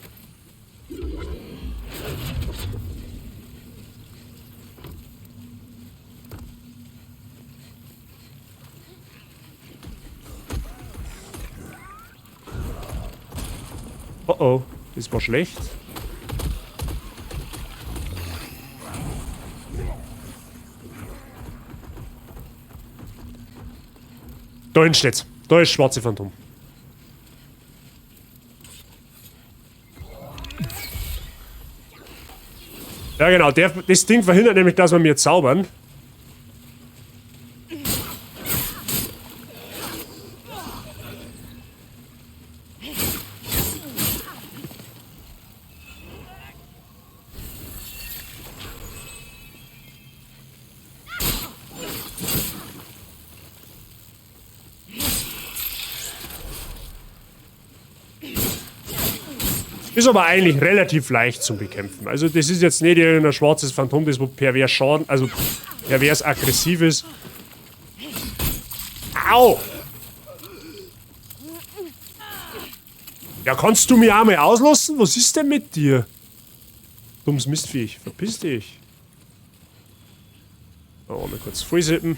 Oh oh, das war schlecht. Da hinten steht's. Da ist schwarze Phantom. Ja genau, das Ding verhindert nämlich, dass wir mir zaubern. Ist aber eigentlich relativ leicht zum Bekämpfen. Also das ist jetzt nicht irgendein schwarzes Phantom, das wo pervers Schaden, also pervers aggressiv ist. Au! Ja, kannst du mich auch mal auslassen? Was ist denn mit dir? Dummes Mistviech, verpiss dich. Oh, mal kurz vollsippen.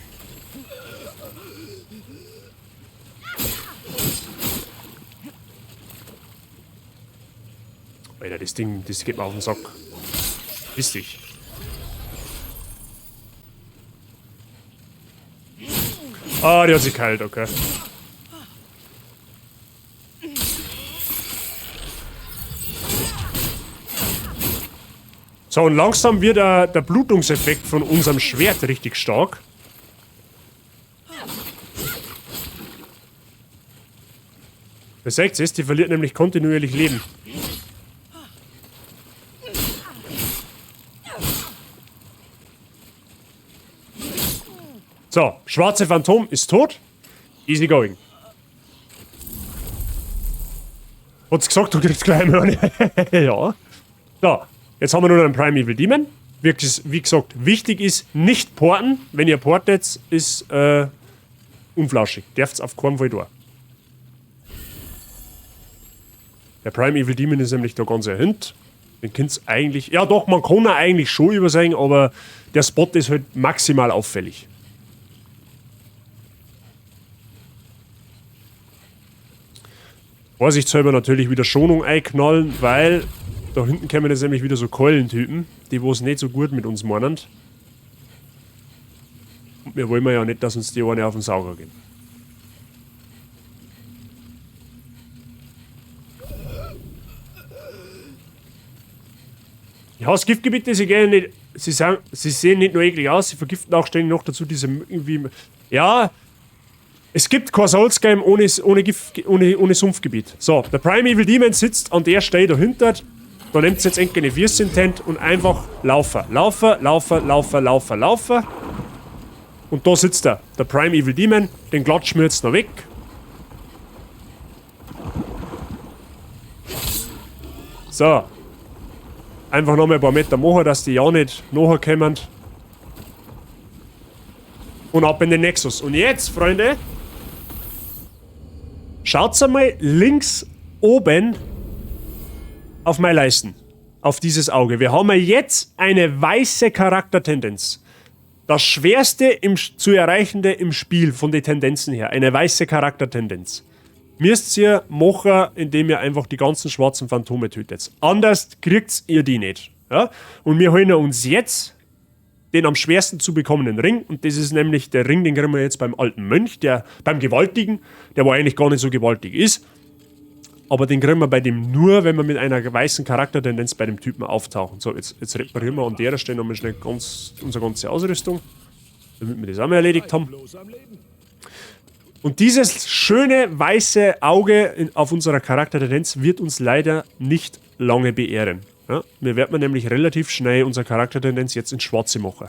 Alter, das Ding, das geht mir auf den Sack. Verpiss dich. Ah, die hat sich geheilt, okay. So, und langsam wird der Blutungseffekt von unserem Schwert richtig stark. Ihr seht es, die verliert nämlich kontinuierlich Leben. So, schwarze Phantom ist tot. Easy going. Hat's gesagt, du kriegst gleich mal eine. Ja. So, jetzt haben wir nur noch einen Primeval Demon. Wirklich, wie gesagt, wichtig ist, nicht porten. Wenn ihr portet, ist unflauschig. Darft's auf keinen Fall da. Der Primeval Demon ist nämlich da ganz dahinter. Den könnt's eigentlich... Ja doch, man kann ihn eigentlich schon übersehen, aber der Spot ist halt maximal auffällig. Vorsichtshalber natürlich wieder Schonung einknallen, weil da hinten kommen jetzt nämlich wieder so Keulentypen, die wo's nicht so gut mit uns meinen. Und wir wollen ja nicht, dass uns die eine auf den Sauger gehen. Ja, das Giftgebiete, sie gehen nicht, sie sagen, sie sehen nicht nur eklig aus, sie vergiften auch ständig noch dazu diese Mücken wie... Ja, es gibt kein Souls-Game ohne Sumpfgebiet. So, der Primeval Demon sitzt an der Stelle dahinter. Da nehmt ihr jetzt endlich eine Wirsintent und einfach laufen. Laufen, laufen, laufen, laufen, laufen. Und da sitzt er, der Primeval Demon. Den klatschen wir jetzt noch weg. So. Einfach noch mal ein paar Meter machen, dass die ja nicht nachkommen. Und ab in den Nexus. Und jetzt, Freunde, schaut's einmal links oben auf meine Leisten. Auf dieses Auge. Wir haben ja jetzt eine weiße Charaktertendenz. Das schwerste zu erreichende im Spiel von den Tendenzen her. Eine weiße Charaktertendenz. Müsst ihr machen, indem ihr einfach die ganzen schwarzen Phantome tötet. Anders kriegt ihr die nicht. Ja? Und wir holen uns jetzt den am schwersten zu bekommenden Ring. Und das ist nämlich der Ring, den kriegen wir jetzt beim alten Mönch, der beim Gewaltigen, der wo eigentlich gar nicht so gewaltig ist. Aber den kriegen wir bei dem nur, wenn wir mit einer weißen Charaktertendenz bei dem Typen auftauchen. So, jetzt reparieren wir an der Stelle nochmal schnell unsere ganze Ausrüstung, damit wir das auch mal erledigt haben. Und dieses schöne weiße Auge auf unserer Charaktertendenz wird uns leider nicht lange beehren. Ja, wir werden nämlich relativ schnell unsere Charaktertendenz jetzt ins Schwarze machen.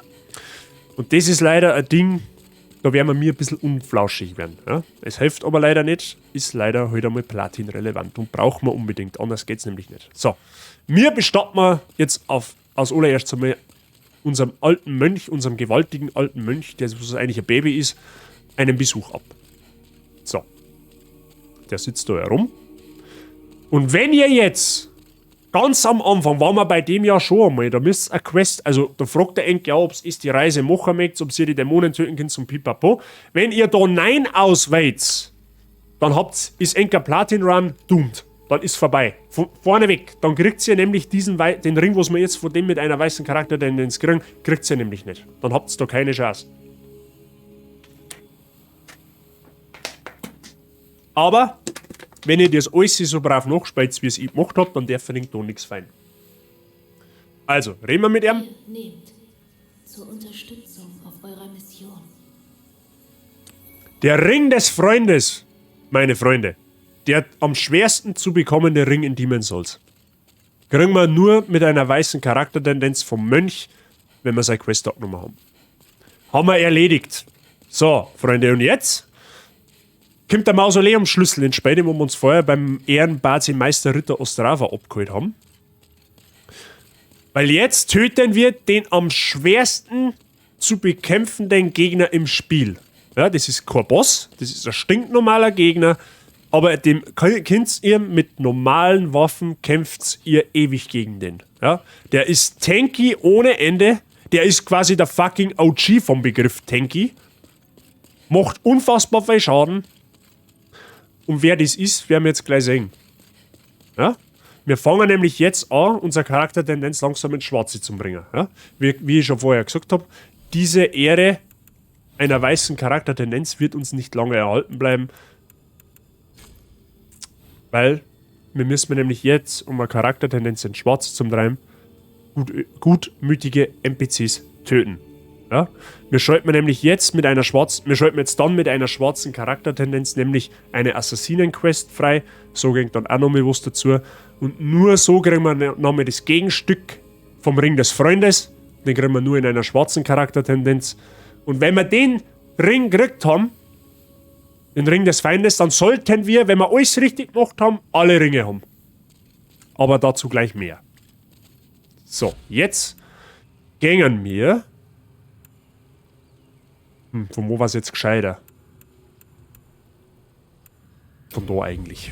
Und das ist leider ein Ding, da werden wir mir ein bisschen unflauschig werden. Ja? Es hilft aber leider nicht, ist leider heute einmal Platin relevant und braucht man unbedingt, anders geht's nämlich nicht. So, mir bestatten wir jetzt als allererst einmal unserem alten Mönch, unserem gewaltigen alten Mönch, der eigentlich ein Baby ist, einen Besuch ab. So, der sitzt da herum. Und wenn ihr jetzt, ganz am Anfang, waren wir bei dem ja schon einmal, da müsst ihr eine Quest, also da fragt der Enkel ja, ob's ist die Reise machen mögt, ob ihr die Dämonen töten könnt zum Pipapo. Wenn ihr da Nein auswählt, dann ist Enker Platin Run doomed. Dann ist vorbei. Vorneweg. Dann kriegt ihr nämlich diesen den Ring, was wir jetzt von dem mit einer weißen Charaktertendenz kriegen, kriegt ihr nämlich nicht. Dann habt ihr da keine Chance. Aber, wenn ihr das alles so brav nachspielt, wie es ich gemacht hab, dann darf ihr da nichts fein. Also, reden wir mit ihm. Nehmt zur Unterstützung auf eurer Mission. Der Ring des Freundes, meine Freunde, der am schwersten zu bekommende Ring in Demon's Souls. Kriegen wir nur mit einer weißen Charaktertendenz vom Mönch, wenn wir seine Quest abgenommen haben. Haben wir erledigt. So, Freunde, und jetzt kommt der Mausoleumschlüssel ins Spiel, den wir uns vorher beim Ehrenbazi-Meister Ritter Ostrava abgeholt haben. Weil jetzt töten wir den am schwersten zu bekämpfenden Gegner im Spiel. Ja, das ist kein Boss, das ist ein stinknormaler Gegner, aber dem könnt ihr mit normalen Waffen kämpft ihr ewig gegen den. Ja, der ist tanky ohne Ende, der ist quasi der fucking OG vom Begriff tanky. Macht unfassbar viel Schaden. Und wer das ist, werden wir jetzt gleich sehen. Ja? Wir fangen nämlich jetzt an, unsere Charaktertendenz langsam ins Schwarze zu bringen. Ja? Wie ich schon vorher gesagt hab, diese Ehre einer weißen Charaktertendenz wird uns nicht lange erhalten bleiben. Weil wir müssen nämlich jetzt, um eine Charaktertendenz ins Schwarze zu treiben, gutmütige N P Cs töten. Ja? Wir schalten nämlich jetzt mit einer schwarzen, wir schalten jetzt dann mit einer schwarzen Charaktertendenz nämlich eine Assassinen-Quest frei. So geht dann auch nochmal was dazu. Und nur so kriegen wir nochmal das Gegenstück vom Ring des Freundes. Den kriegen wir nur in einer schwarzen Charaktertendenz. Und wenn wir den Ring gekriegt haben, den Ring des Feindes, dann sollten wir, wenn wir alles richtig gemacht haben, alle Ringe haben. Aber dazu gleich mehr. So, jetzt gängen wir. Von wo war's jetzt gescheiter? Von da eigentlich.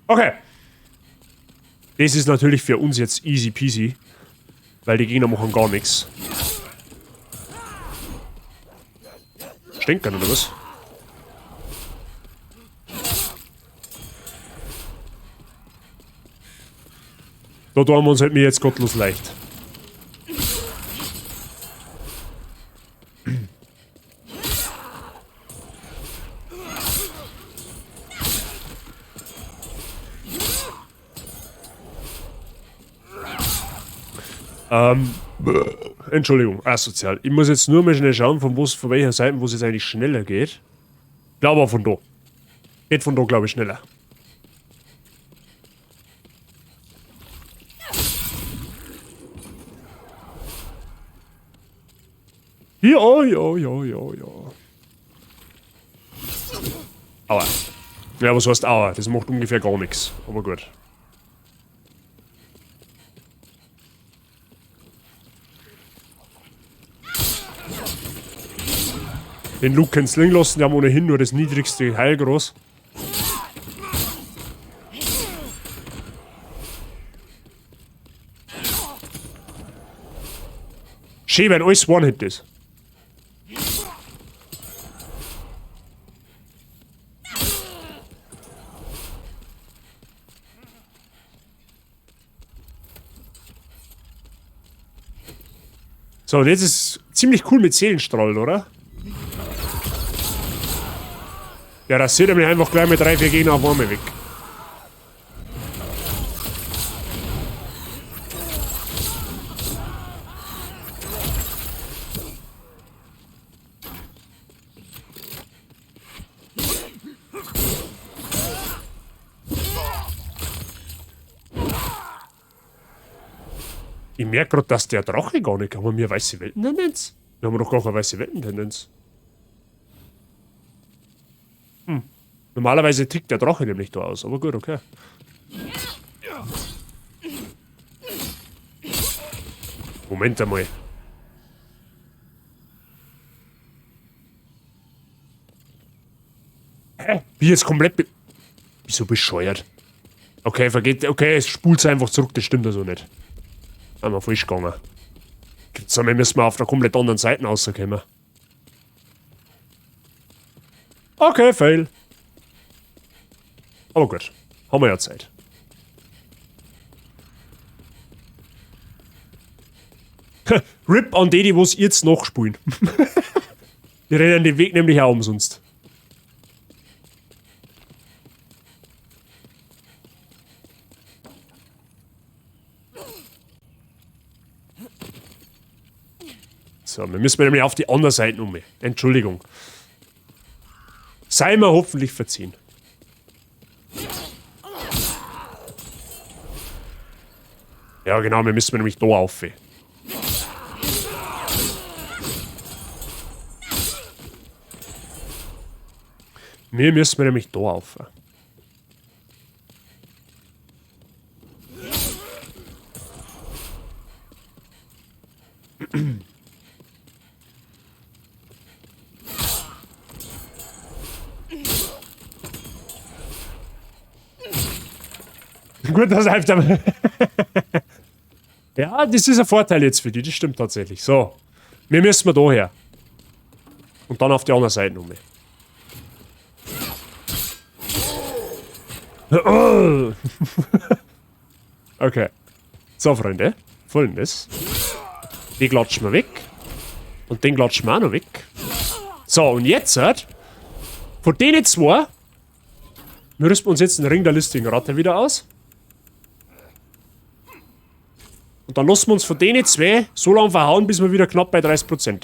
Okay. Das ist natürlich für uns jetzt easy peasy, weil die Gegner machen gar nichts. Stinkern oder was? Da tun wir uns halt mir jetzt gottlos leicht. Entschuldigung, asozial. Ich muss jetzt nur mal schnell schauen, von welcher Seite, wo es jetzt eigentlich schneller geht. Ich glaube auch von da. Geht von da, glaube ich, schneller. Ja, ja, ja, ja, ja. Aua. Ja, was heißt aua? Das macht ungefähr gar nichts. Aber gut. Den Luke kannst du liegen lassen, die haben ohnehin nur das niedrigste Heilgroß. Schön, wenn alles One-Hit ist. So, und jetzt ist es ziemlich cool mit Seelenstrahl, oder? Der rasiert nämlich einfach gleich mit 3, 4 Gegner auf einmal weg. Ich merk grad, dass der Drache gar nicht kann. Haben wir weiße Weltentendenz? Wir haben doch gar keine weiße Weltentendenz. Normalerweise tickt der Drache nämlich da aus, aber gut, okay. Moment einmal. Hä? Wie jetzt komplett wieso bescheuert? Okay, vergeht. Okay, es spult einfach zurück, das stimmt also nicht. Sind wir falsch gegangen. Jetzt müssen wir auf der komplett anderen Seite rauskommen. Okay, fail. Aber gut, haben wir ja Zeit. RIP an die, die was jetzt noch spielen. Die rennen den Weg nämlich auch umsonst. So, wir müssen nämlich auf die andere Seite um. Entschuldigung. Sei mir hoffentlich verziehen. Ja, genau, wir müssen nämlich da auf. Wir müssen nämlich da auf. Gut, das hilft aber. Ja, das ist ein Vorteil jetzt für die, das stimmt tatsächlich. So, wir müssen da her. Und dann auf die andere Seite um. Okay. So, Freunde. Folgendes. Die klatschen wir weg. Und den klatschen wir auch noch weg. So, und jetzt, von denen zwei, wir rüsten uns jetzt den Ring der listigen Ratte wieder aus. Und dann lassen wir uns von denen zwei so lange verhauen, bis wir wieder knapp bei 30% sind.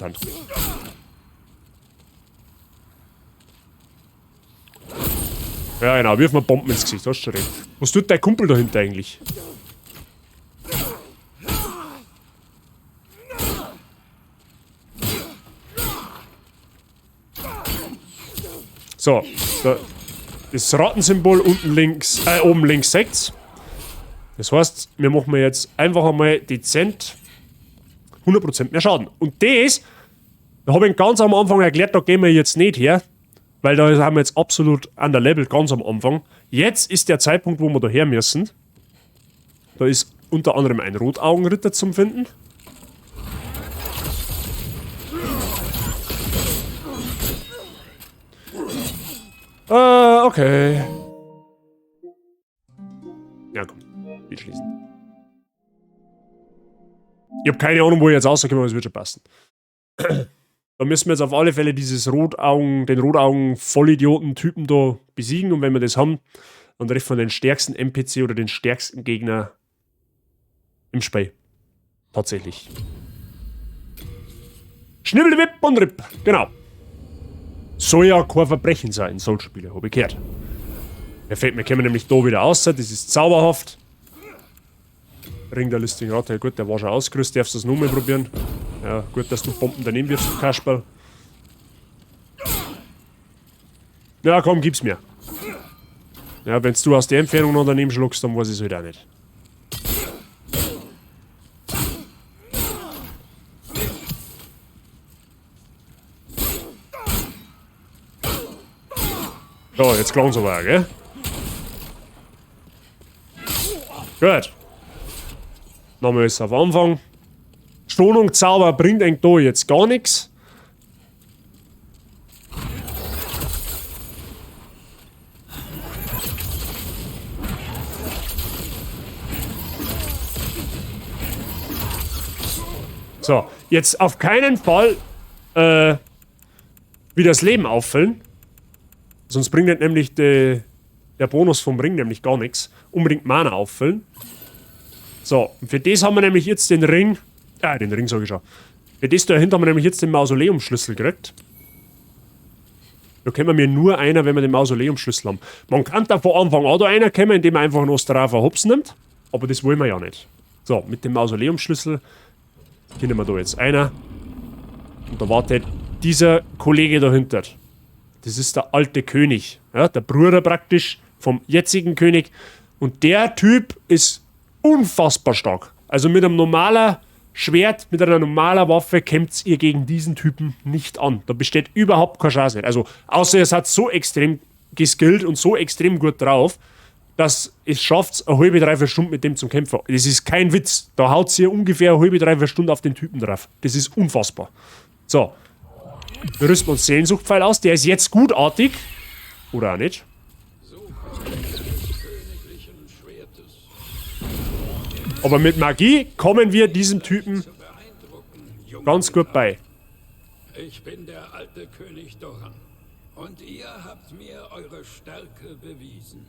Ja, genau, wirf mal Bomben ins Gesicht, hast du schon recht. Was tut dein Kumpel dahinter eigentlich? So, da, das Rattensymbol unten links, oben links seht's. Das heißt, wir machen jetzt einfach einmal dezent 100% mehr Schaden. Und das, da habe ich ganz am Anfang erklärt, da gehen wir jetzt nicht her, weil da haben wir jetzt absolut an der Level ganz am Anfang. Jetzt ist der Zeitpunkt, wo wir da her müssen. Da ist unter anderem ein Rotaugenritter zum Finden. Okay. Ja, komm. Wir schließen. Ich hab keine Ahnung, wo ich jetzt rauskomme, aber es wird schon passen. Da müssen wir jetzt auf alle Fälle dieses Rotaugen, den Rotaugen-Vollidioten-Typen da besiegen. Und wenn wir das haben, dann treffen wir den stärksten NPC oder den stärksten Gegner im Spiel. Tatsächlich. Schnibbelwipp und Ripp. Genau. Soll ja kein Verbrechen sein in Souls-Spiele, hab ich gehört. Perfekt, wir kommen nämlich da wieder raus. Das ist zauberhaft. Ring der listigen Ratte, gut, der war schon ausgerüstet. Darfst du das nochmal probieren? Ja, gut, dass du Bomben daneben wirfst, du Kasperl. Ja, komm, gib's mir. Ja, wenn's du aus der Entfernung noch daneben schluckst, dann weiß ich's halt auch nicht. So, jetzt klang's aber auch, gell? Gut. Nochmal ist auf Anfang. Schonung, Zauber bringt eigentlich da jetzt gar nichts. So, jetzt auf keinen Fall wieder das Leben auffüllen. Sonst bringt nämlich der Bonus vom Ring nämlich gar nichts. Unbedingt Mana auffüllen. So, und für das haben wir nämlich jetzt den Ring. Den Ring sag ich schon. Für das dahinter haben wir nämlich jetzt den Mausoleumschlüssel gekriegt. Da können wir nur einer, wenn wir den Mausoleumschlüssel haben. Man kann da von Anfang an da einer kommen, indem man einfach einen Ostrava Hops nimmt. Aber das wollen wir ja nicht. So, mit dem Mausoleumschlüssel können wir da jetzt einer. Und da wartet dieser Kollege dahinter. Das ist der alte König. Ja, der Bruder praktisch vom jetzigen König. Und der Typ ist unfassbar stark. Also mit einem normalen Schwert, mit einer normalen Waffe kämpft ihr gegen diesen Typen nicht an. Da besteht überhaupt keine Chance nicht. Also außer ihr seid so extrem geskillt und so extrem gut drauf, dass es schafft, eine halbe, dreiviertel Stunde mit dem zum Kämpfen. Das ist kein Witz. Da haut sie ungefähr eine halbe, dreiviertel Stunde auf den Typen drauf. Das ist unfassbar. So. Wir rüsten uns Seelensuchtpfeil aus. Der ist jetzt gutartig. Oder auch nicht. Aber mit Magie kommen wir diesem Typen ganz gut bei. Ich bin der alte König Doran. Und ihr habt mir eure Stärke bewiesen.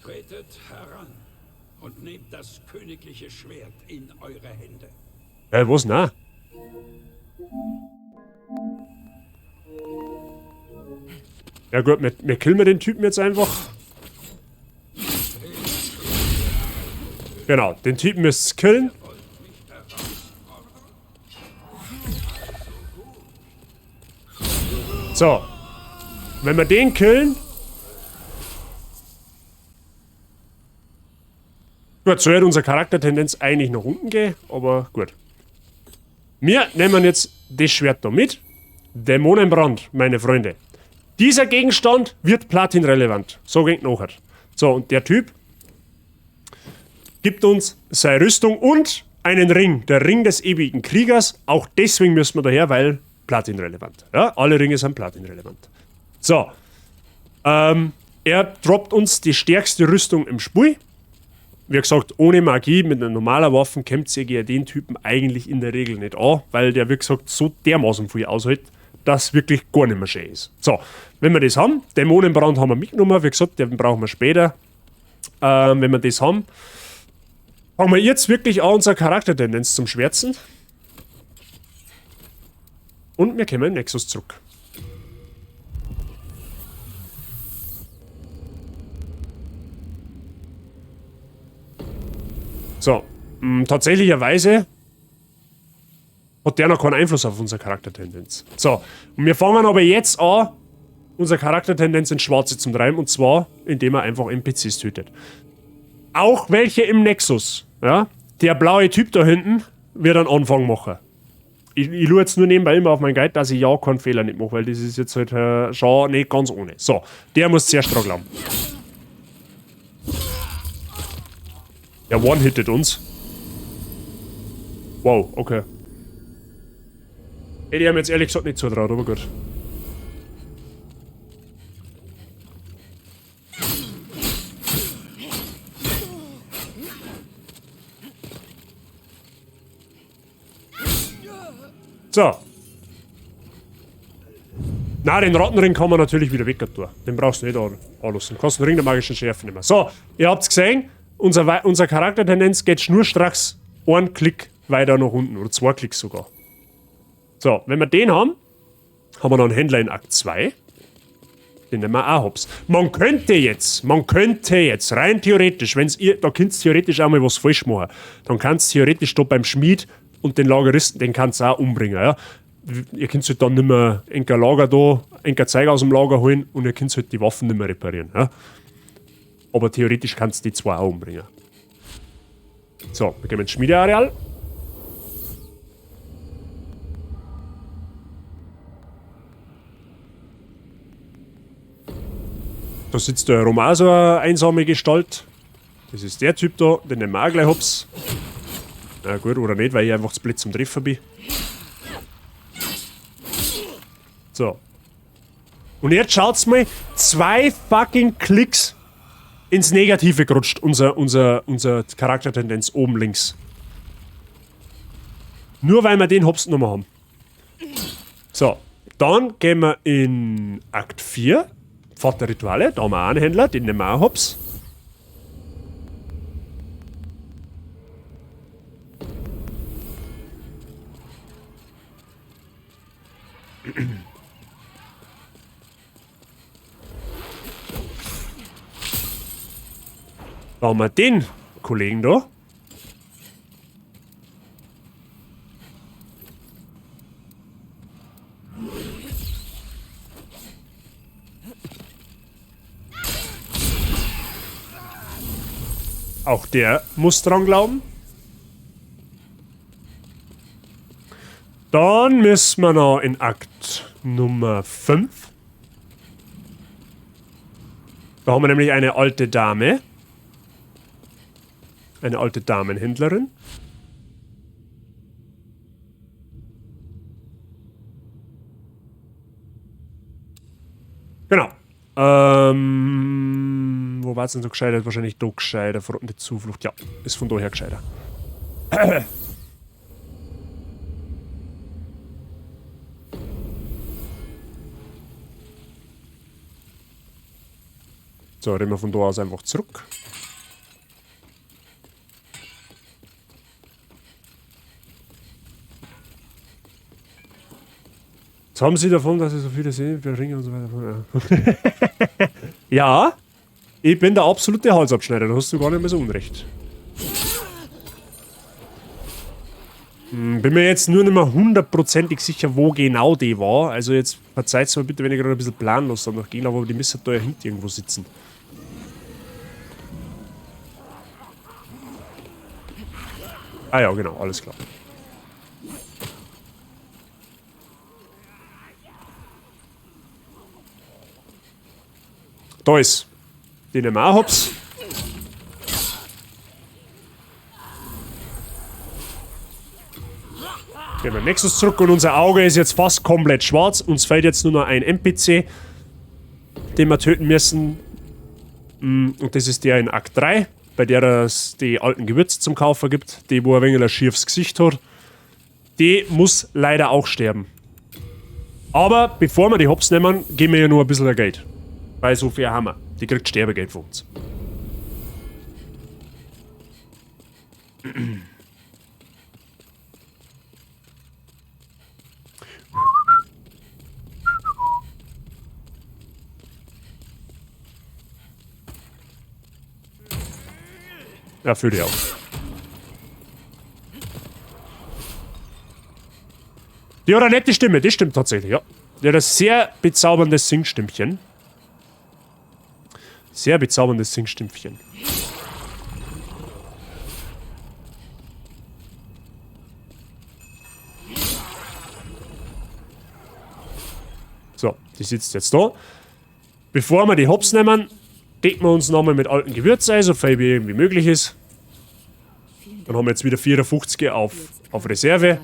Tretet heran und nehmt das königliche Schwert in eure Hände. Was? Na? Ja gut, wir killen wir den Typen jetzt einfach. Genau, den Typen müsst ihr killen. So. Wenn wir den killen... Gut, so wird unsere Charaktertendenz eigentlich nach unten gehen, aber gut. Wir nehmen jetzt das Schwert da mit. Dämonenbrand, meine Freunde. Dieser Gegenstand wird platinrelevant. So geht nachher. So, und der Typ gibt uns seine Rüstung und einen Ring. Der Ring des ewigen Kriegers. Auch deswegen müssen wir daher, weil platinrelevant. Ja, alle Ringe sind platinrelevant. So. Er droppt uns die stärkste Rüstung im Spiel. Wie gesagt, ohne Magie, mit einer normalen Waffe kämpft ihr gegen den Typen eigentlich in der Regel nicht an, weil der, wie gesagt, so dermaßen viel aushält, dass wirklich gar nicht mehr schön ist. So, wenn wir das haben, Dämonenbrand haben wir mitgenommen, wie gesagt, den brauchen wir später. Wenn wir das haben, fangen wir jetzt wirklich an, unsere Charaktertendenz zum Schwärzen. Und wir kommen im Nexus zurück. So, tatsächlicherweise hat der noch keinen Einfluss auf unsere Charaktertendenz. So, und wir fangen aber jetzt an, unsere Charaktertendenz ins Schwarze zu treiben, und zwar, indem er einfach N P Cs tötet. Auch welche im Nexus, ja? Der blaue Typ da hinten wird einen Anfang machen. Ich schaue jetzt nur nebenbei immer auf meinen Guide, dass ich ja keinen Fehler nicht mache, weil das ist jetzt halt schon nicht ganz ohne. So, der muss zuerst dran glauben. Der one-hittet uns. Wow, okay. Hätte ich mir jetzt ehrlich gesagt nicht zutraut, aber gut. So. Na, den Rattenring kann man natürlich wieder weg tun. Den brauchst du nicht anlassen. Du kannst den Ring der magischen Schärfe nehmen. So, ihr habt's gesehen. Unser Charaktertendenz geht schnurstracks einen Klick weiter nach unten. Oder zwei Klicks sogar. So, wenn wir den haben, haben wir noch einen Händler in Akt 2. Den nehmen wir auch hops. Man könnte jetzt, rein theoretisch, wenn's ihr, da könnt's theoretisch auch mal was falsch machen. Dann kannst theoretisch da beim Schmied und den Lageristen, den kannst du auch umbringen. Ja? Ihr könnt halt dann nicht mehr ein Lager da, ein Zeug aus dem Lager holen und ihr könnt halt die Waffen nicht mehr reparieren. Ja? Aber theoretisch kannst du die zwei auch umbringen. So, wir gehen ins Schmiedeareal. Da sitzt da herum auch so eine einsame Gestalt. Das ist der Typ da, den nehmen wir auch gleich hops. Na gut, oder nicht, weil ich einfach zu blöd zum Treffen bin. So. Und jetzt schaut's mal, 2 fucking Klicks ins Negative gerutscht, unser Charaktertendenz oben links. Nur weil wir den Hops nochmal haben. So, dann gehen wir in Akt 4. Pfad der Rituale, da haben wir auch einen Händler, den nehmen wir auch hops. Da haben wir den Kollegen da. Auch der muss dran glauben. Dann müssen wir noch in Akt Nummer 5. Da haben wir nämlich eine alte Dame. Eine alte Damenhändlerin. Genau. Wo war es denn so gescheitert? Wahrscheinlich da gescheiter. Verrottende Zuflucht. Ja, ist von daher gescheiter. So, rennen wir von da aus einfach zurück. Was haben Sie davon, dass Sie so viele sehen, Ringe und so weiter? Ja. Ja, ich bin der absolute Halsabschneider, da hast du gar nicht mehr so unrecht. Bin mir jetzt nur nicht mehr hundertprozentig sicher, wo genau die war. Also jetzt verzeiht's mir bitte, wenn ich gerade ein bisschen planlos danach gehe, aber die müssen da ja hinten irgendwo sitzen. Ah ja, genau, alles klar. Da ist. Den nehmen wir auch hops. Gehen wir Nexus zurück und unser Auge ist jetzt fast komplett schwarz. Uns fehlt jetzt nur noch ein NPC, den wir töten müssen. Und das ist der in Akt 3, bei der es die alten Gewürze zum Kaufen gibt, die wo ein wenig ein schiefes Gesicht hat. Die muss leider auch sterben. Aber bevor wir die Hops nehmen, geben wir ja nur ein bisschen Geld. Weil so viel haben wir. Die kriegt Sterbegeld von uns. Ja, für die auch. Die hat eine nette Stimme, das stimmt tatsächlich, ja. Die hat ein sehr bezauberndes Singstimmchen. Sehr bezauberndes Singstimmchen. So, die sitzt jetzt da. Bevor wir die Hops nehmen, decken wir uns nochmal mit alten Gewürzen ein, so viel wie irgendwie möglich ist. Dann haben wir jetzt wieder 54 auf Reserve.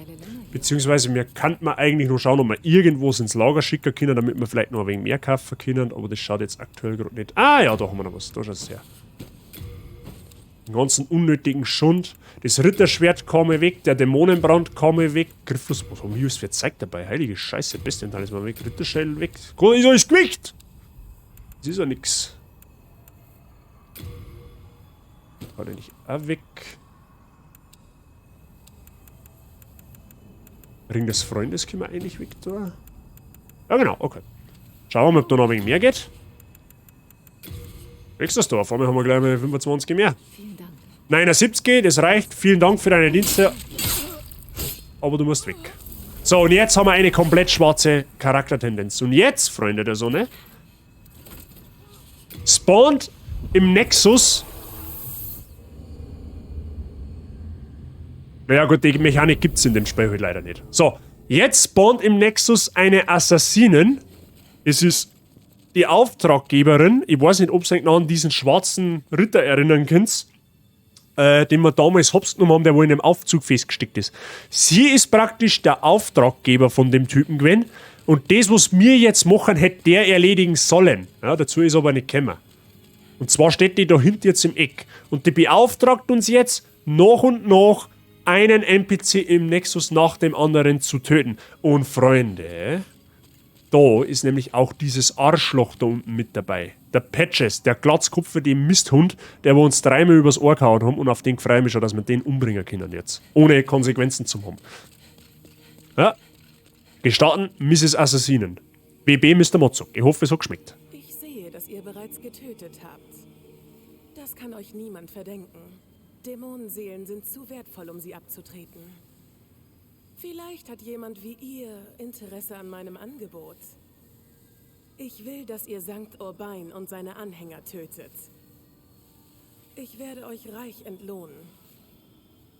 Beziehungsweise wir könnten man eigentlich noch schauen, ob wir irgendwo ins Lager schicken können, damit wir vielleicht noch ein wenig mehr kaufen können. Aber das schaut jetzt aktuell gerade nicht. Ah ja, da haben wir noch was. Da schaut es her. Den ganzen unnötigen Schund. Das Ritterschwert kam weg, der Dämonenbrand kam weg. Grifflos, was haben wir für Zeug dabei? Heilige Scheiße, beste Teil ist mal weg. Ritterschädel weg. Ist alles Gewicht! Das ist ja nix. War der nicht auch weg? Ring des Freundes können wir eigentlich weg da. Ja genau, okay. Schauen wir mal, ob da noch ein wenig mehr geht. Wächst das da? Auf einmal haben wir gleich mal 25 mehr. Vielen Dank. 79, das reicht. Vielen Dank für deine Dienste. Aber du musst weg. So, und jetzt haben wir eine komplett schwarze Charaktertendenz. Und jetzt, Freunde der Sonne, spawnt im Nexus. Naja gut, die Mechanik gibt's in dem Spiel halt leider nicht. So, jetzt spawnt im Nexus eine Assassinin. Es ist die Auftraggeberin. Ich weiß nicht, ob ihr euch noch an diesen schwarzen Ritter erinnern könnt, den wir damals hops genommen haben, der wo in dem Aufzug festgesteckt ist. Sie ist praktisch der Auftraggeber von dem Typen gewesen. Und das, was wir jetzt machen, hätte der erledigen sollen. Ja, dazu ist aber nicht gekommen. Und zwar steht die da hinten jetzt im Eck. Und die beauftragt uns jetzt, nach und nach einen NPC im Nexus nach dem anderen zu töten. Und Freunde, da ist nämlich auch dieses Arschloch da unten mit dabei. Der Patches, der Glatzkopf für den Misthund, der wo uns dreimal übers Ohr gehauen haben und auf den freue ich mich schon, dass wir den umbringen können jetzt. Ohne Konsequenzen zu haben. Ja. Gestatten, Misses Assassinen. WB Mister Mozok. Ich hoffe, es hat geschmeckt. Ich sehe, dass ihr bereits getötet habt. Das kann euch niemand verdenken. Dämonenseelen sind zu wertvoll, um sie abzutreten. Vielleicht hat jemand wie ihr Interesse an meinem Angebot. Ich will, dass ihr Sankt Urbain und seine Anhänger tötet. Ich werde euch reich entlohnen.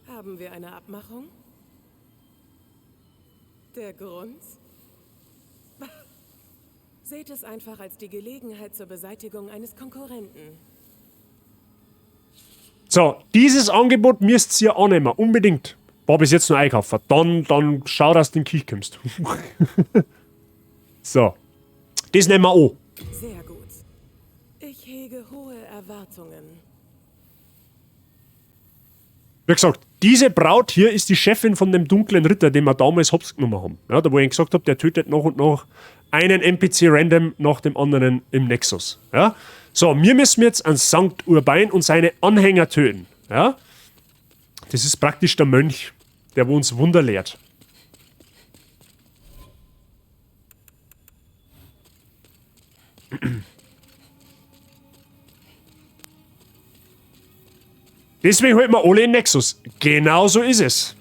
Haben wir eine Abmachung? Der Grund? Seht es einfach als die Gelegenheit zur Beseitigung eines Konkurrenten. So, dieses Angebot müsst ihr annehmen, unbedingt. War bis jetzt nur einkaufen. Dann schau, dass du in den Kirch kommst. So. Das nehmen wir an. Sehr gut. Ich hege hohe Erwartungen. Wie gesagt, diese Braut hier ist die Chefin von dem dunklen Ritter, den wir damals hops genommen haben. Ja, da wo ich gesagt hab, der tötet nach und nach einen NPC random nach dem anderen im Nexus. Ja? So, wir müssen jetzt an Sankt Urbain und seine Anhänger töten. Ja? Das ist praktisch der Mönch, der wo uns Wunder lehrt. Deswegen holt man alle in Nexus. Genau so ist es.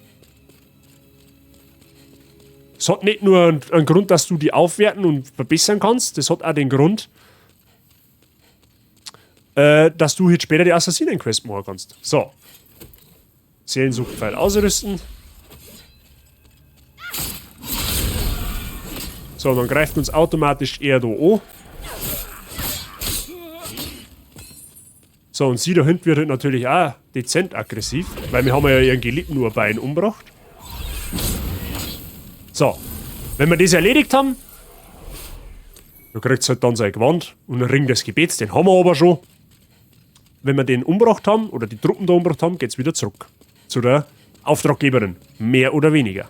Es hat nicht nur einen Grund, dass du die aufwerten und verbessern kannst, das hat auch den Grund, dass du jetzt später die Assassinen-Quest machen kannst. So. Seelensuchtpfeil ausrüsten. So, dann greift uns automatisch er da an. So, und sie da hinten wird halt natürlich auch dezent aggressiv, weil wir haben ja ihren geliebten Urbain umgebracht. So, wenn wir das erledigt haben, dann kriegt's halt dann sein Gewand und einen Ring des Gebets, den haben wir aber schon. Wenn wir den umgebracht haben, oder die Truppen da umgebracht haben, geht's wieder zurück zu der Auftraggeberin, mehr oder weniger.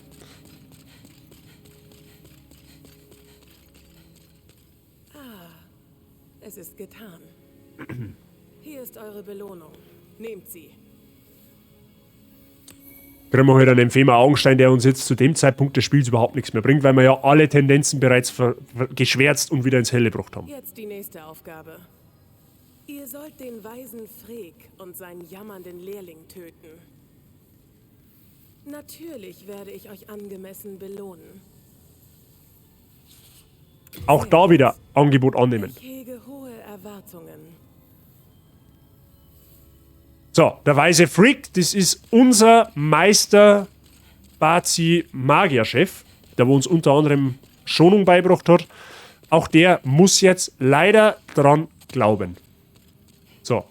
Ah, es ist getan. Hier ist eure Belohnung. Nehmt sie. Kriegen wir halt einen Empfemer Augenstein, der uns jetzt zu dem Zeitpunkt des Spiels überhaupt nichts mehr bringt, weil wir ja alle Tendenzen bereits geschwärzt und wieder ins Helle gebracht haben. Jetzt die nächste Aufgabe. Ihr sollt den weisen Freek und seinen jammernden Lehrling töten. Natürlich werde ich euch angemessen belohnen. Auch da wieder Angebot annehmen. Ich hege hohe Erwartungen. So, der weise Freak, das ist unser Meister Bazi Magierchef, der wo uns unter anderem Schonung beigebracht hat. Auch der muss jetzt leider dran glauben. So.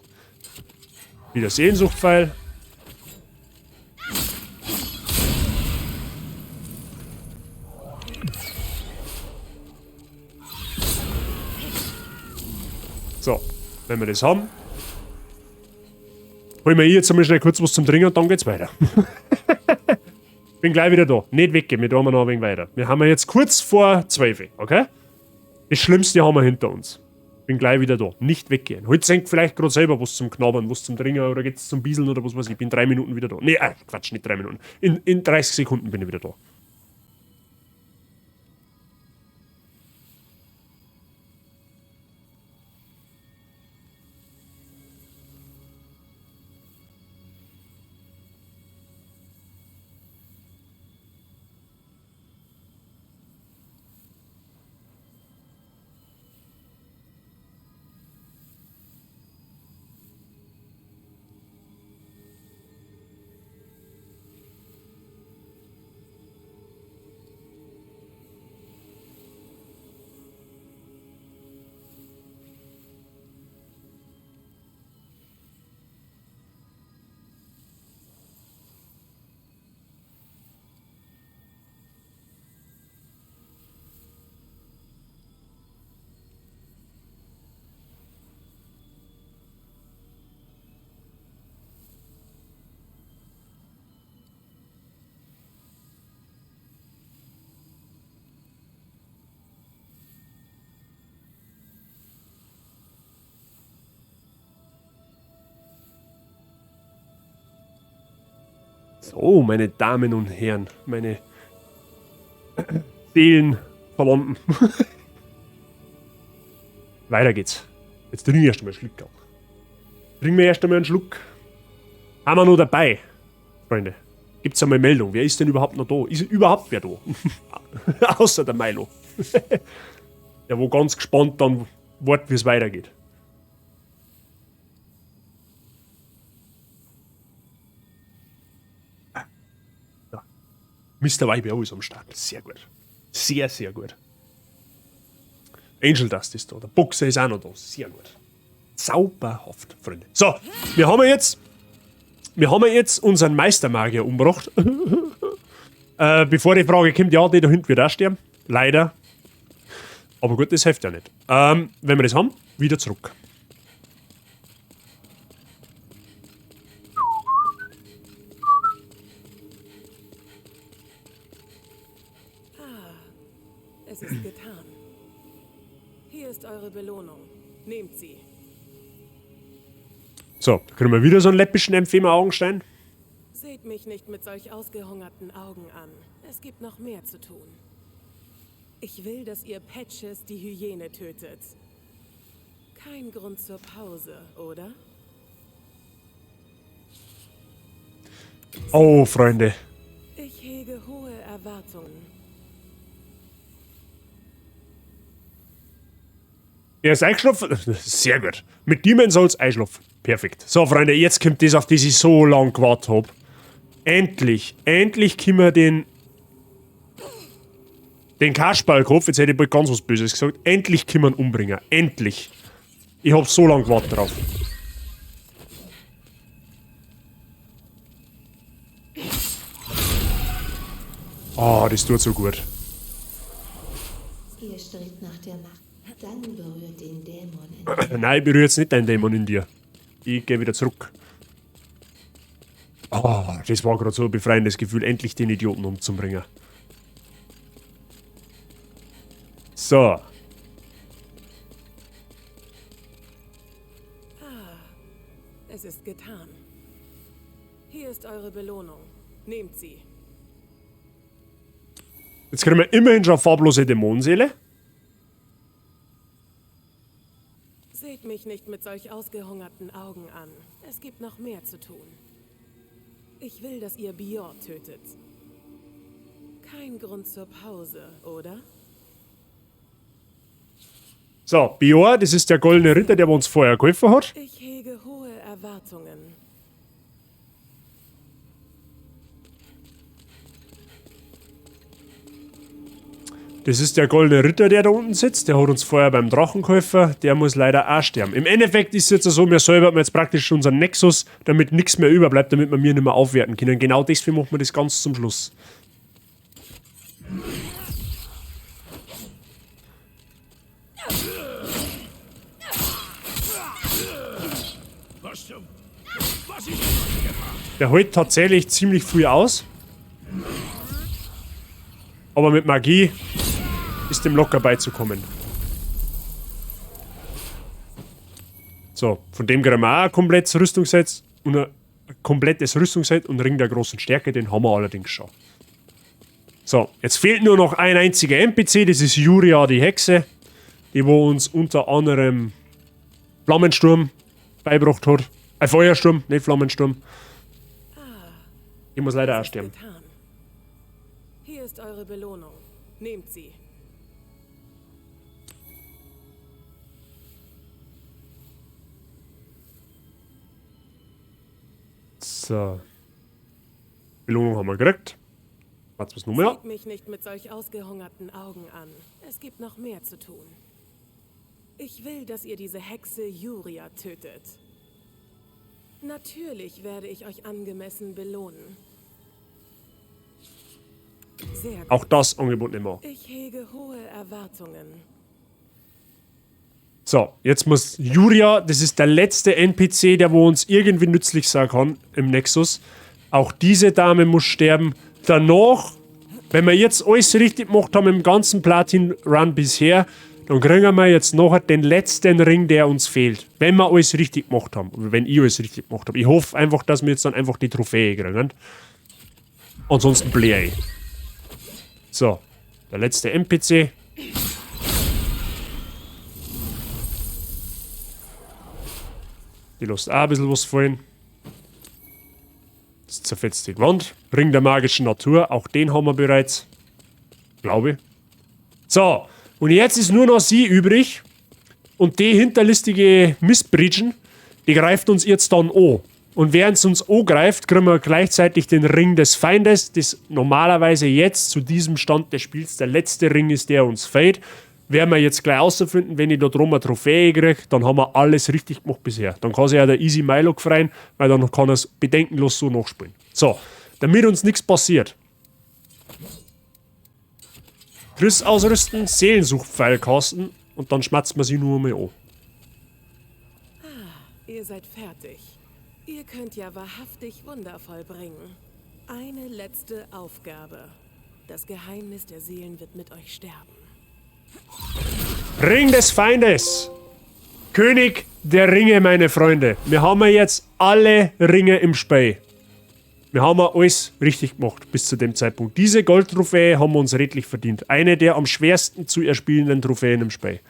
Wieder Sehnsuchtpfeil. So, wenn wir das haben, holen wir hier jetzt einmal schnell kurz was zum Trinken und dann geht's weiter. Bin gleich wieder da. Nicht weggehen, wir tun noch ein wenig weiter. Wir haben ja jetzt kurz vor 12, okay? Das Schlimmste haben wir hinter uns. Bin gleich wieder da. Nicht weggehen. Heute senkt vielleicht grad selber was zum Knabbern, was zum Trinken oder geht's zum Bieseln oder was weiß ich. Bin 3 Minuten wieder da. Nee, Quatsch, nicht 3 Minuten. In 30 Sekunden bin ich wieder da. So, meine Damen und Herren, meine Seelenverwandten. Weiter geht's. Jetzt trinke ich erst einmal einen Schluck. Trinken wir erst einmal einen Schluck. Haben wir noch dabei, Freunde? Gibt's einmal Meldung? Wer ist denn überhaupt noch da? Ist überhaupt wer da? Außer der Milo. Der wo ganz gespannt dann wartet, wie's weitergeht. Mister YBO ist am Start. Sehr gut. Sehr, sehr gut. Angel Dust ist da. Der Boxer ist auch noch da. Sehr gut. Zauberhaft, Freunde. So, wir haben jetzt. Wir haben jetzt unseren Meistermagier umgebracht. Bevor die Frage kommt, ja, die da hinten wird auch sterben. Leider. Aber gut, das hilft ja nicht. Wenn wir das haben, wieder zurück. Ah, es ist getan. Hier ist eure Belohnung. Nehmt sie. So, da kriegen wir wieder so einen läppischen Empfemer-Augenstein. Seht mich nicht mit solch ausgehungerten Augen an. Es gibt noch mehr zu tun. Ich will, dass ihr Patches die Hyäne tötet. Kein Grund zur Pause, oder? Oh, Freunde. Ich hege hohe Erwartungen. Er ist eingeschlafen. Sehr gut. Mit Demon's Souls einschlafen. Perfekt. So, Freunde, jetzt kommt das, auf das ich so lange gewartet hab. Endlich, endlich können wir den Kasperlkopf, jetzt hätte ich bald ganz was Böses gesagt, endlich können wir ihn umbringen. Endlich. Ich hab so lange gewartet drauf. Ah, das tut so gut. Ihr strebt nach der Macht. Dann berührt den Dämon in dir. Nein, ich berühre jetzt nicht deinen Dämon in dir. Ich geh wieder zurück. Ah, das war grad so ein befreiendes Gefühl, endlich den Idioten umzubringen. So. Ah, es ist getan. Hier ist eure Belohnung. Nehmt sie. Jetzt kriegen wir immerhin schon farblose Dämonenseele. Seht mich nicht mit solch ausgehungerten Augen an. Es gibt noch mehr zu tun. Ich will, dass ihr Biorr tötet. Kein Grund zur Pause, oder? So, Biorr, das ist der goldene Ritter, der uns vorher geholfen hat. Ich hege hohe Erwartungen. Das ist der goldene Ritter, der da unten sitzt. Der hat uns vorher beim Drachen geholfen. Der muss leider auch sterben. Im Endeffekt ist es jetzt so, wir säubern jetzt praktisch unseren Nexus, damit nichts mehr überbleibt, damit wir mir nicht mehr aufwerten können. Genau deswegen machen wir das ganz zum Schluss. Der hält tatsächlich ziemlich früh aus. Aber mit Magie ist dem locker beizukommen. So, von dem kriegen wir auch ein komplettes Rüstungsset und ein komplettes Rüstungsset und Ring der großen Stärke, den haben wir allerdings schon. So, jetzt fehlt nur noch ein einziger NPC, das ist Yuria, die Hexe, die wo uns unter anderem Flammensturm beigebracht hat. Feuersturm, nicht Flammensturm. Ich muss leider auch sterben. Getan. Hier ist eure Belohnung. Nehmt sie. So. Belohnung haben wir gekriegt. Warte, was noch mehr? Seht mich nicht mit solch ausgehungerten Augen an. Es gibt noch mehr zu tun. Ich will, dass ihr diese Hexe Yuria tötet. Natürlich werde ich euch angemessen belohnen. Sehr gut. Auch das Angebot nehmen wir. Ich hege hohe Erwartungen. So, jetzt muss Yuria, das ist der letzte NPC, der wo uns irgendwie nützlich sein kann im Nexus. Auch diese Dame muss sterben. Danach, wenn wir jetzt alles richtig gemacht haben im ganzen Platin-Run bisher, dann kriegen wir jetzt nachher den letzten Ring, der uns fehlt. Wenn wir alles richtig gemacht haben. Oder wenn ich alles richtig gemacht habe. Ich hoffe einfach, dass wir jetzt dann einfach die Trophäe kriegen. Ansonsten blähe ich. So, der letzte NPC. Die lässt auch ein bisschen was fallen. Das zerfetzt die Wand. Ring der magischen Natur, auch den haben wir bereits. Glaube ich. So, und jetzt ist nur noch sie übrig. Und die hinterlistige Mistbridgen, die greift uns jetzt dann an. Und während es uns angreift, kriegen wir gleichzeitig den Ring des Feindes, das normalerweise jetzt zu diesem Stand des Spiels der letzte Ring ist, der uns fehlt. Werden wir jetzt gleich rausfinden, wenn ich da drum eine Trophäe kriege, dann haben wir alles richtig gemacht bisher. Dann kann sich ja der Easy Milo freuen, weil dann kann er es bedenkenlos so nachspielen. So, damit uns nichts passiert. Triss ausrüsten, Seelensuchtpfeil casten und dann schmatzt man sie nur mal an. Ah, ihr seid fertig. Ihr könnt ja wahrhaftig Wunder vollbringen. Eine letzte Aufgabe. Das Geheimnis der Seelen wird mit euch sterben. Ring des Feindes! König der Ringe, meine Freunde. Wir haben ja jetzt alle Ringe im Spiel. Wir haben ja alles richtig gemacht bis zu dem Zeitpunkt. Diese Goldtrophäe haben wir uns redlich verdient. Eine der am schwersten zu erspielenden Trophäen im Spiel.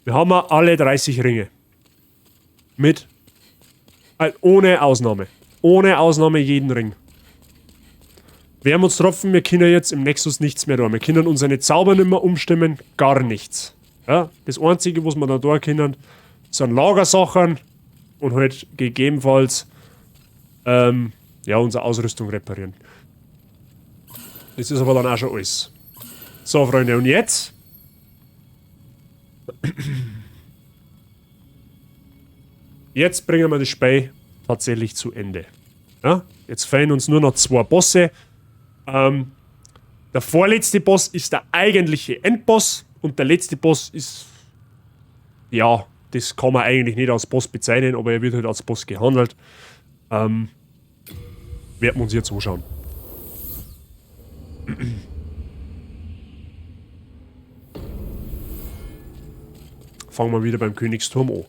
Wir haben ja alle 30 Ringe. Ohne Ausnahme. Ohne Ausnahme jeden Ring. Wermutstropfen, wir können jetzt im Nexus nichts mehr tun. Wir können unsere Zauber nicht mehr umstimmen, gar nichts. Ja, das Einzige, was wir da tun können, sind Lagersachen und halt gegebenenfalls unsere Ausrüstung reparieren. Das ist aber dann auch schon alles. So, Freunde, und jetzt? Jetzt bringen wir das Spiel tatsächlich zu Ende. Ja, jetzt fehlen uns nur noch 2 Bosse. Der vorletzte Boss ist der eigentliche Endboss und der letzte Boss ist, ja, das kann man eigentlich nicht als Boss bezeichnen, aber er wird halt als Boss gehandelt. Werden wir uns jetzt anschauen. Fangen wir wieder beim Königsturm an.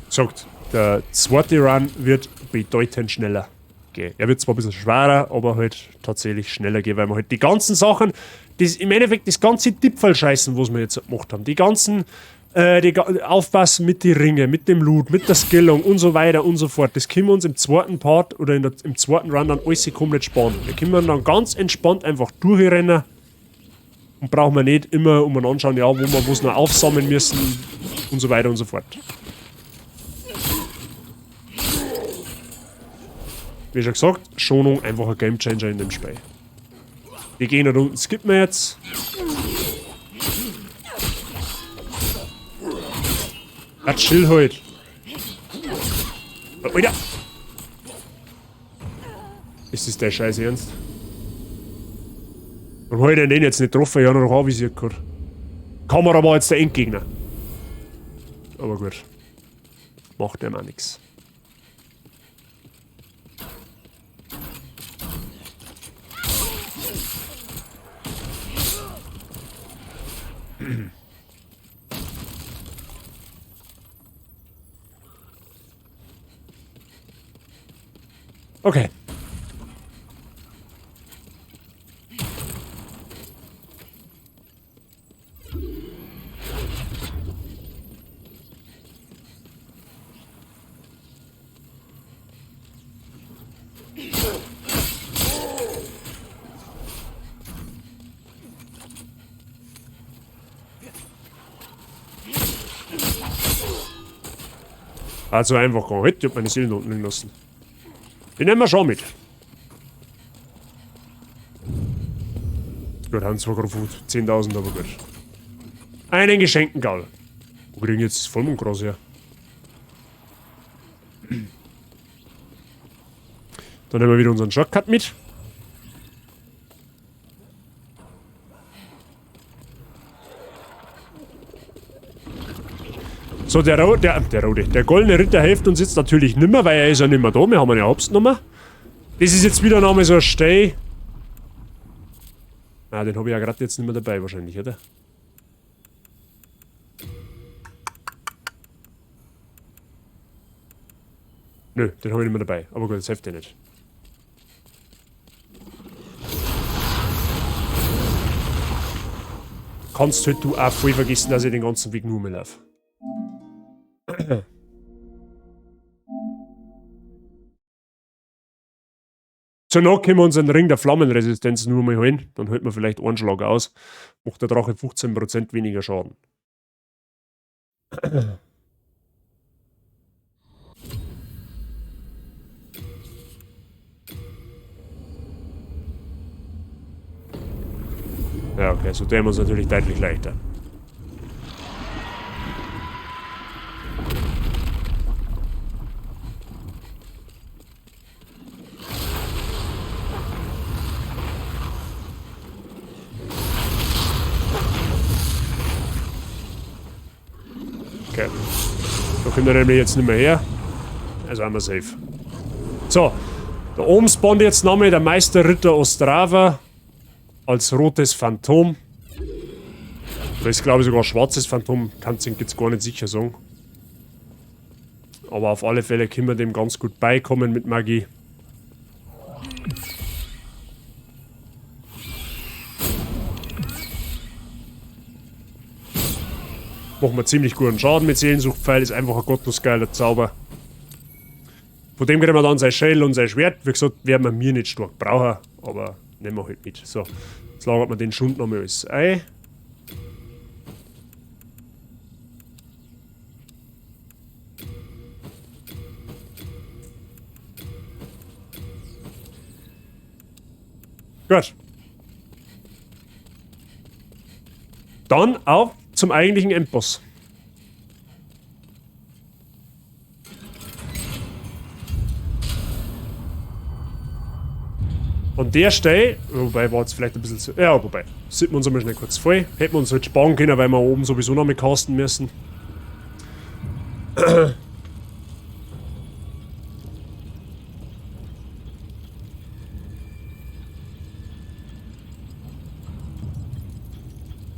Sagt, der zweite Run wird bedeutend schneller gehen. Er wird zwar ein bisschen schwerer, aber halt tatsächlich schneller gehen, weil wir halt die ganzen Sachen, das, im Endeffekt das ganze Tipfelscheißen, was wir jetzt gemacht haben, die ganzen die aufpassen mit den Ringen, mit dem Loot, mit der Skillung und so weiter und so fort, das können wir uns im zweiten Part oder im zweiten Run dann alles komplett sparen. Wir können dann ganz entspannt einfach durchrennen und brauchen wir nicht immer um anschauen, ja, wo wir was noch aufsammeln müssen und so weiter und so fort. Wie schon gesagt, Schonung einfach ein Gamechanger in dem Spiel. Die Gegner da unten skippen wir jetzt. Ah, chill halt. Oh, Alter! Ist das der Scheiß ernst? Warum hab ich denn den jetzt nicht getroffen? Ich hab ihn noch anvisiert gehabt. Kamera war jetzt der Endgegner. Aber gut. Macht dem auch nix. Okay. Also einfach gar nicht, ich hab meine Seele unten liegen lassen. Den nehmen wir schon mit. Gut, haben zwar gerade 10.000, aber gut. Einen geschenkten Gaul. Wo kriegen jetzt das Vollmondgras her? Dann nehmen wir wieder unseren Shortcut mit. So, der Ro-, der, der Rote, der goldene Ritter hilft uns jetzt natürlich nimmer, weil er ist ja nimmer da. Wir haben ihn ja hops genommen. Das ist jetzt wieder nochmal so ein Steh. Ah, den hab ich ja grad jetzt nimmer dabei wahrscheinlich, oder? Nö, den hab ich nicht mehr dabei. Aber gut, das hilft ja nicht. Kannst halt du auch voll vergessen, dass ich den ganzen Weg nur mehr laufe. Zur Not können wir uns einen Ring der Flammenresistenz nur mal holen. Dann hält man vielleicht einen Schlag aus. Macht der Drache 15% weniger Schaden. Ja, okay, so tun wir uns natürlich deutlich leichter. Okay. Da kommt er nämlich jetzt nicht mehr her. Also haben wir safe. So. Da oben spawnt jetzt nochmal der Meisterritter Ostrava als rotes Phantom. Oder ist, glaube ich, sogar schwarzes Phantom. Kann ich jetzt gar nicht sicher sagen. Aber auf alle Fälle können wir dem ganz gut beikommen mit Magie. Machen wir ziemlich guten Schaden mit Seelensuchtpfeil. Ist einfach ein gottlos geiler Zauber. Von dem kriegen wir dann sein Schädel und sein Schwert. Wie gesagt, werden wir mir nicht stark brauchen, aber nehmen wir halt mit. So, jetzt lagert man den Schund nochmal alles ein. Gut. Dann auf zum eigentlichen Endboss. An der Stelle, wobei war jetzt vielleicht ein bisschen zu, ja, wobei, sieht man uns einmal schnell kurz voll. Hätten wir uns halt sparen können, weil wir oben sowieso noch mit casten müssen.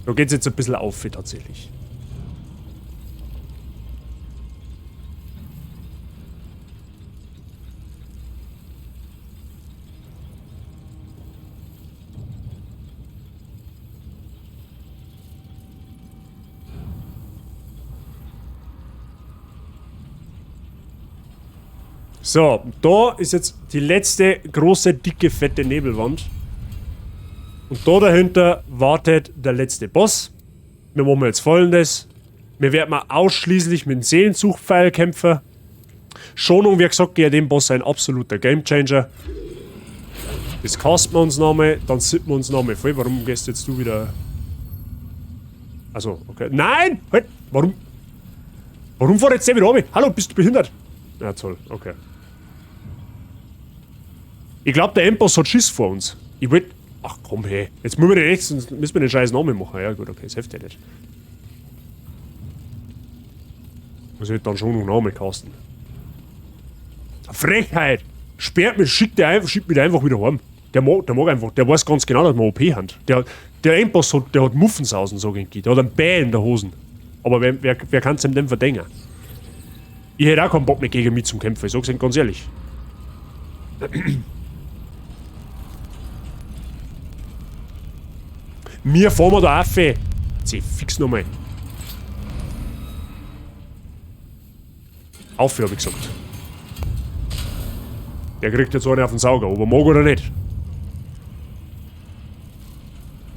Da geht's jetzt ein bisschen auf, tatsächlich. So, da ist jetzt die letzte große, dicke, fette Nebelwand. Und da dahinter wartet der letzte Boss. Wir machen jetzt Folgendes. Wir werden mal ausschließlich mit dem Seelensuchpfeil kämpfen. Schonung, wie gesagt, gegen den Boss ein absoluter Gamechanger. Das casten wir uns nochmal, dann sippen wir uns nochmal voll. Warum gehst jetzt du wieder... Also, okay. Nein! Halt! Warum? Warum fährt jetzt der wieder runter? Hallo, bist du behindert? Ja, toll, okay. Ich glaub, der Endboss hat Schiss vor uns. Ich wollt... Ach komm, hey. Jetzt müssen wir den echt, sonst müssen wir den scheiß Namen machen. Ja gut, okay, das hilft ja nicht. Muss ich dann schon noch Namen casten. Frechheit! Sperrt mich, schickt der einfach, schickt mich einfach wieder heim. Der mag einfach, der weiß ganz genau, dass wir OP haben. Der Endboss hat, der hat Muffensausen, sag ich. Der hat einen Bär in der Hosen. Aber wer kann's ihm denn verdenken? Ich hätte auch keinen Bock mehr gegen mich zum Kämpfen, ich sag's Ihnen ganz ehrlich. Mir fahren wir da auf. Zieh fix nochmal. Auf, hab ich gesagt. Der kriegt jetzt einen auf den Sauger, ob er mag oder nicht.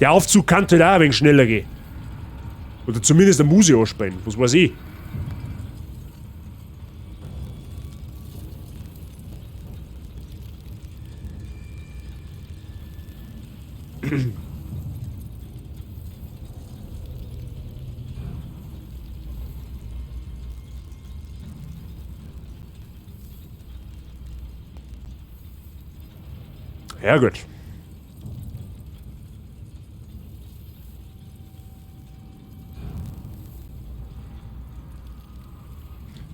Der Aufzug kann halt auch ein wenig schneller gehen. Oder zumindest eine Muse anspielen, was weiß ich. Ja, gut.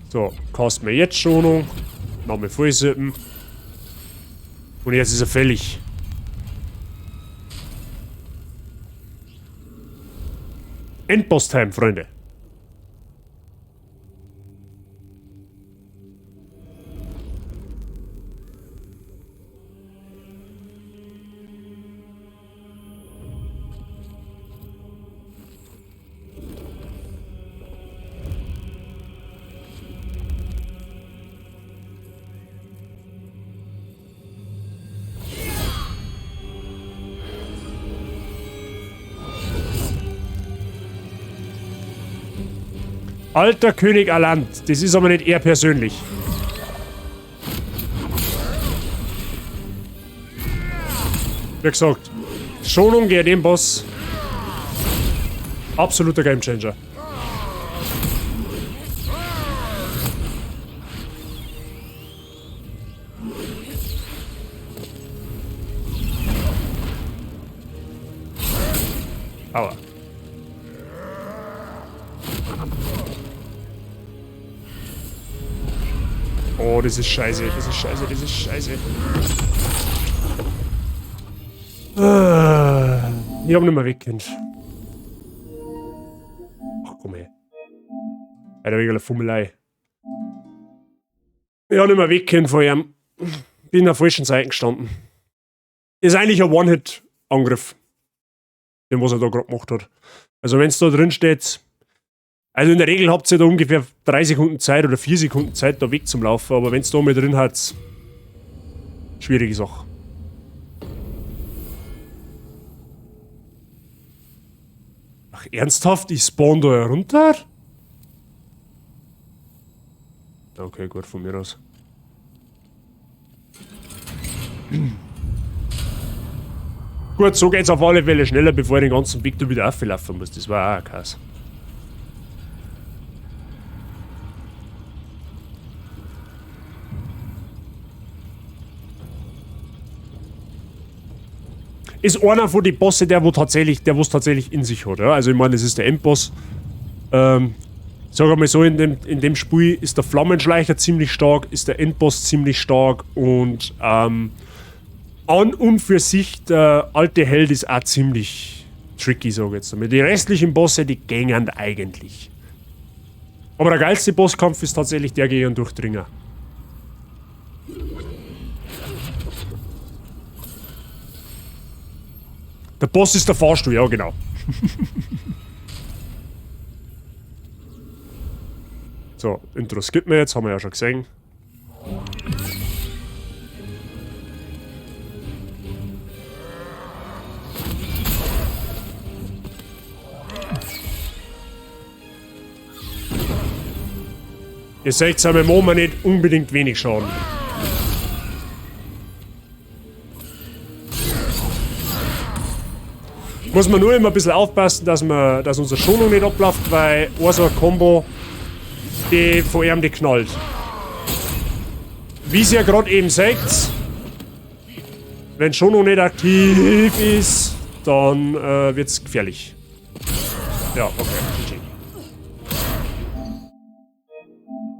So, kosten wir jetzt Schonung. Nochmal vollsippen. Und jetzt ist er fällig. Endboss-Time, Freunde. Alter König Allant, das ist aber nicht er persönlich. Wie gesagt, Schonung gegen den Boss. Absoluter Gamechanger. Aua. Oh, das ist scheiße, das ist scheiße, das ist scheiße. Ich hab nicht mehr weggekannt. Ach komm her. Alter, wegen der Fummelei. Ich hab nicht mehr weggekannt von ihm. Bin auf der falschen Seite gestanden. Ist eigentlich ein One-Hit-Angriff. Den, was er da gerade gemacht hat. Also wenn's da drin steht, also in der Regel habt ihr da ungefähr 3 Sekunden Zeit oder 4 Sekunden Zeit, da weg zum Laufen, aber wenn's da mal drin hat, schwierige Sache. Ach, ernsthaft? Ich spawn da herunter? Okay, gut, von mir aus. Gut, so geht's auf alle Fälle schneller, bevor ich den ganzen Weg da wieder auflaufen muss. Das war auch ein Kass. Ist einer von den Bosse, der wo's tatsächlich in sich hat. Ja? Also ich meine, das ist der Endboss. Sag mal so, in dem Spiel ist der Flammenschleicher ziemlich stark, ist der Endboss ziemlich stark und an und für sich der alte Held ist auch ziemlich tricky, sag ich jetzt einmal. Die restlichen Bosse, die gängen eigentlich. Aber der geilste Bosskampf ist tatsächlich der gegen den Durchdringer. Der Boss ist der Fahrstuhl, ja genau. So, Intro skippen wir jetzt, haben wir ja schon gesehen. Ihr seht, wir machen nicht unbedingt wenig Schaden. Muss man nur immer ein bisschen aufpassen, dass unsere Schonung nicht abläuft, weil so ein Combo, die von ihm die knallt. Wie ihr ja gerade eben seht, wenn Schonung nicht aktiv ist, dann wird's gefährlich. Ja, okay. GG.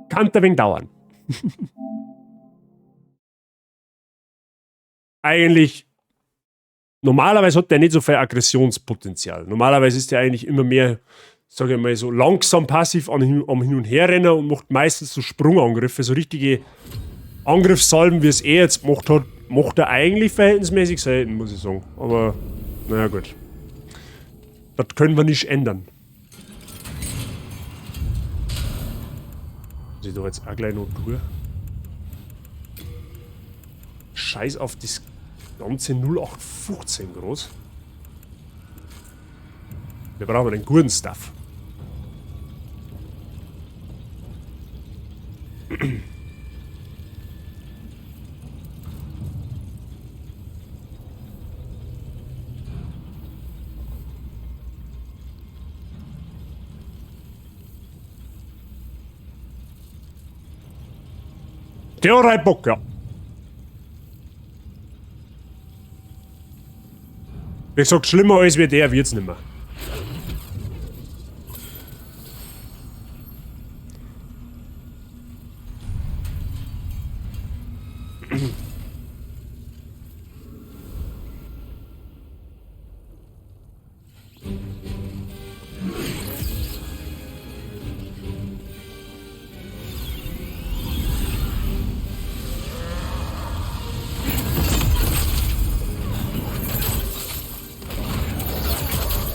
Kann ein wenig dauern. Eigentlich, normalerweise hat der nicht so viel Aggressionspotenzial. Normalerweise ist der eigentlich immer mehr, sag ich mal, so langsam passiv am Hin- und Herrennen und macht meistens so Sprungangriffe, so richtige Angriffssalven, wie es er jetzt gemacht hat, macht er eigentlich verhältnismäßig selten, muss ich sagen. Aber, naja, gut. Das können wir nicht ändern. Muss ich da jetzt auch gleich noch durch? Scheiß auf das ganze null acht fünfzehn groß. Wir brauchen den guten Stuff. Der hat halt Bock, ja. Wie gesagt, schlimmer als wie der wird's nimmer.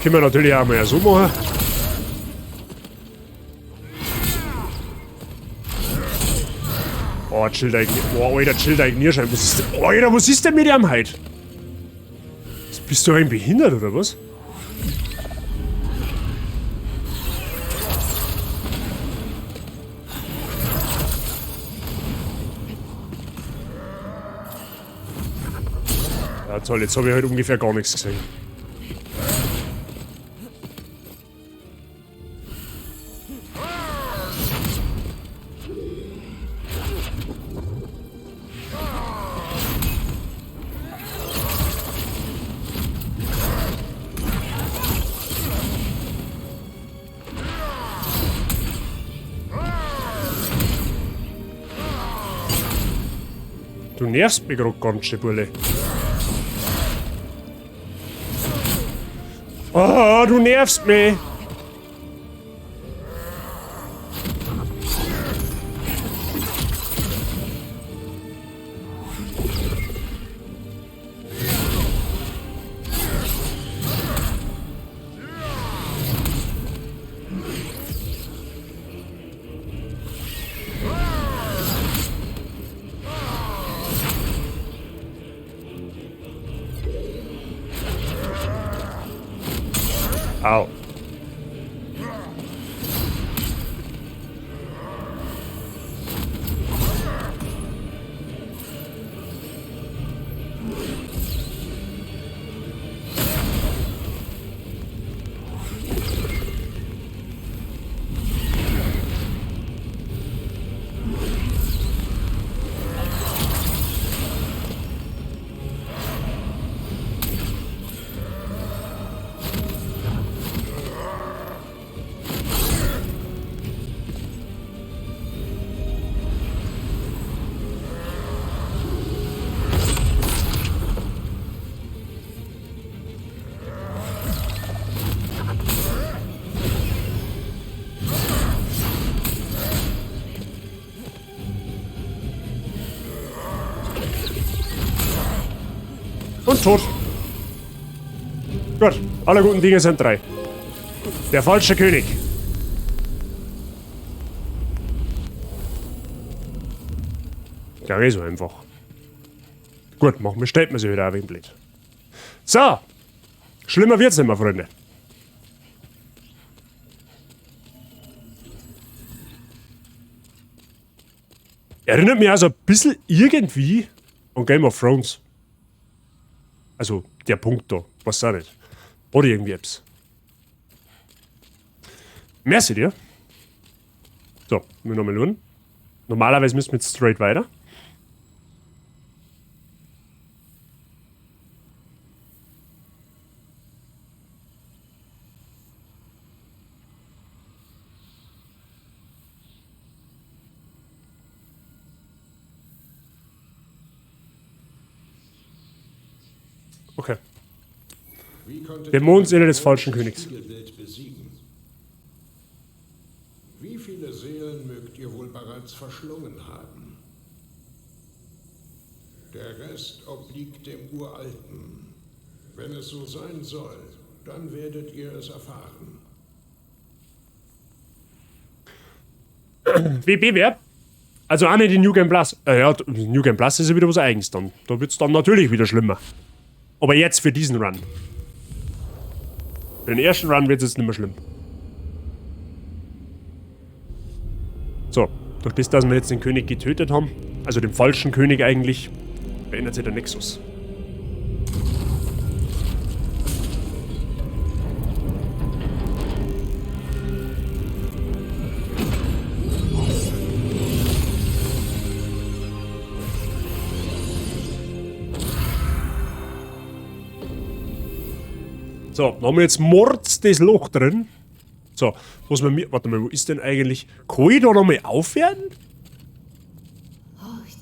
Können wir natürlich auch mal so machen. Oh, chill da eigentlich. Oh, Alter, chill da eigentlich. Was ist denn, Alter, was ist denn mit dem heute? Bist du ein behindert oder was? Ja toll, jetzt hab ich halt ungefähr gar nichts gesehen. Du nervst mich grad ganz schön, Bulle. Oh, du nervst mich. Au. Und tot. Gut, alle guten Dinge sind drei. Der falsche König. Ja, eh so einfach. Gut, machen wir, stellt man sich wieder ein wenig blöd. So. Schlimmer wird's nicht mehr, Freunde. Erinnert mich also ein bisschen irgendwie an Game of Thrones. Also, der Punkt da. Was auch nicht. Oder irgendwie etwas. Merci dir. So, wir nochmal schauen. Normalerweise müssen wir jetzt straight weiter. Okay. Dämonenseele des falschen Königs. Wie viele Seelen mögt ihr wohl bereits verschlungen haben? Der Rest obliegt dem Uralten. Wenn es so sein soll, dann werdet ihr es erfahren. WB wer? Also auch nicht die New Game Plus. Ja, New Game Plus ist ja wieder was Eigenes dann. Da wird's dann natürlich wieder schlimmer. Aber jetzt für diesen Run. Für den ersten Run wird's jetzt nicht mehr schlimm. So, durch das, dass wir jetzt den König getötet haben, also den falschen König eigentlich, verändert sich der Nexus. So, dann haben wir jetzt Mords das Loch drin. So, muss man mir. Warte mal, wo ist denn eigentlich. Kann ich da nochmal aufwerten? Horcht,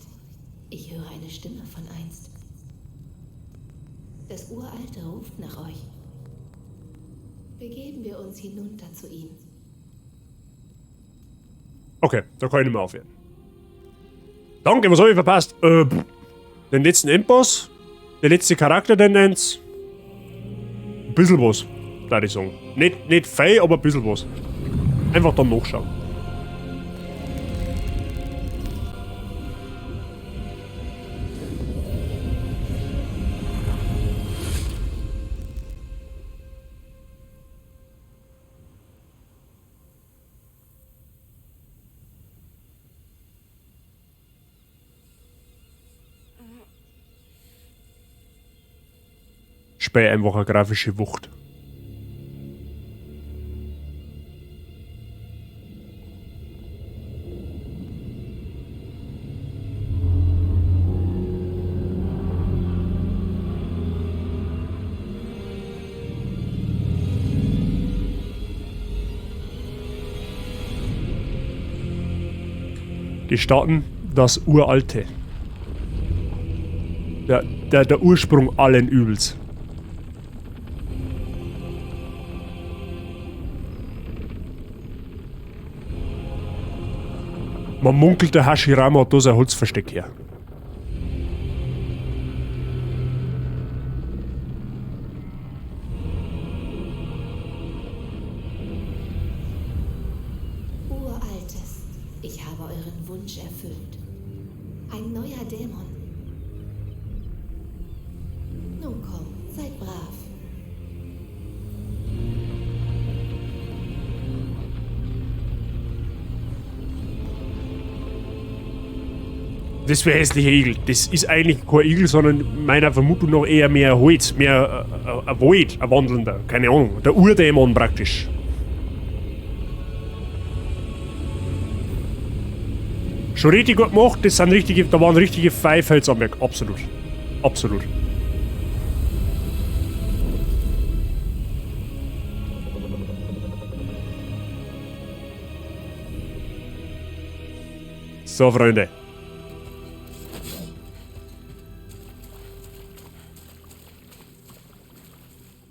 ich höre eine Stimme von einst. Das Uralte ruft nach euch. Begeben wir uns hinunter zu ihm. Okay, da kann ich nicht mehr aufwerten. Danke, was habe ich verpasst? Den letzten Endboss? Der letzte Charaktertendenz? Ein bisschen was, würde ich sagen. Nicht viel, aber ein bisschen was. Einfach dann nachschauen. Spiel einfach eine grafische Wucht. Die starten das Uralte. Der Ursprung allen Übels. Man munkelt, der Hashirama hat da sein Holzversteck her. Uraltes, ich habe euren Wunsch erfüllt. Ein neuer Dämon. Nun komm, seid brav. Das wäre hässlicher Igel. Das ist eigentlich kein Igel, sondern meiner Vermutung nach eher mehr Holz, mehr ein Wald, ein wandelnder. Keine Ahnung. Der Urdämon praktisch. Schon richtig gut gemacht, das sind richtige, da waren richtige Pfeifhölzer am Werk. Absolut. Absolut. So, Freunde.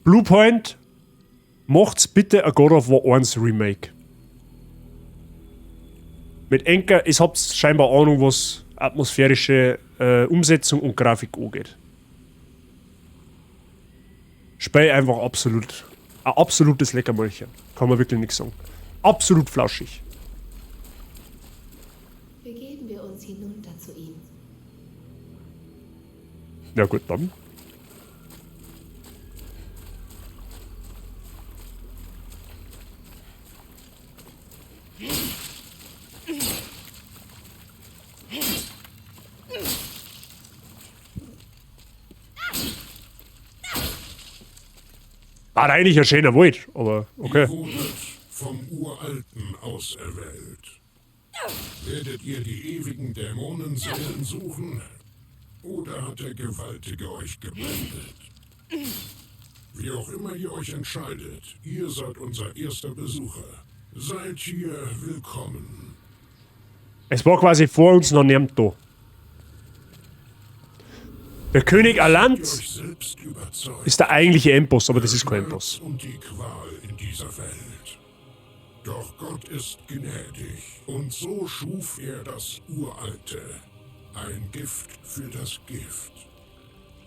Bluepoint, macht's bitte ein God of War 1 Remake. Mit Enker, ich hab's scheinbar Ahnung, was atmosphärische Umsetzung und Grafik angeht. Spiel einfach absolut. Ein absolutes Leckermäulchen. Kann man wirklich nichts sagen. Absolut flauschig. Begeben wir uns hinunter zu ihm. Na gut, dann. War eigentlich ein schöner Wald, aber okay. Ihr wurdet vom Uralten auserwählt. Werdet ihr die ewigen Dämonenseelen suchen? Oder hat der Gewaltige euch geblendet? Wie auch immer ihr euch entscheidet, ihr seid unser erster Besucher. Seid hier willkommen. Es war quasi vor uns noch niemand da. Der König Allant ist der eigentliche Endboss, aber das ist kein Endboss. Und die Qual in dieser Welt. Doch Gott ist gnädig und so schuf er das Uralte. Ein Gift für das Gift.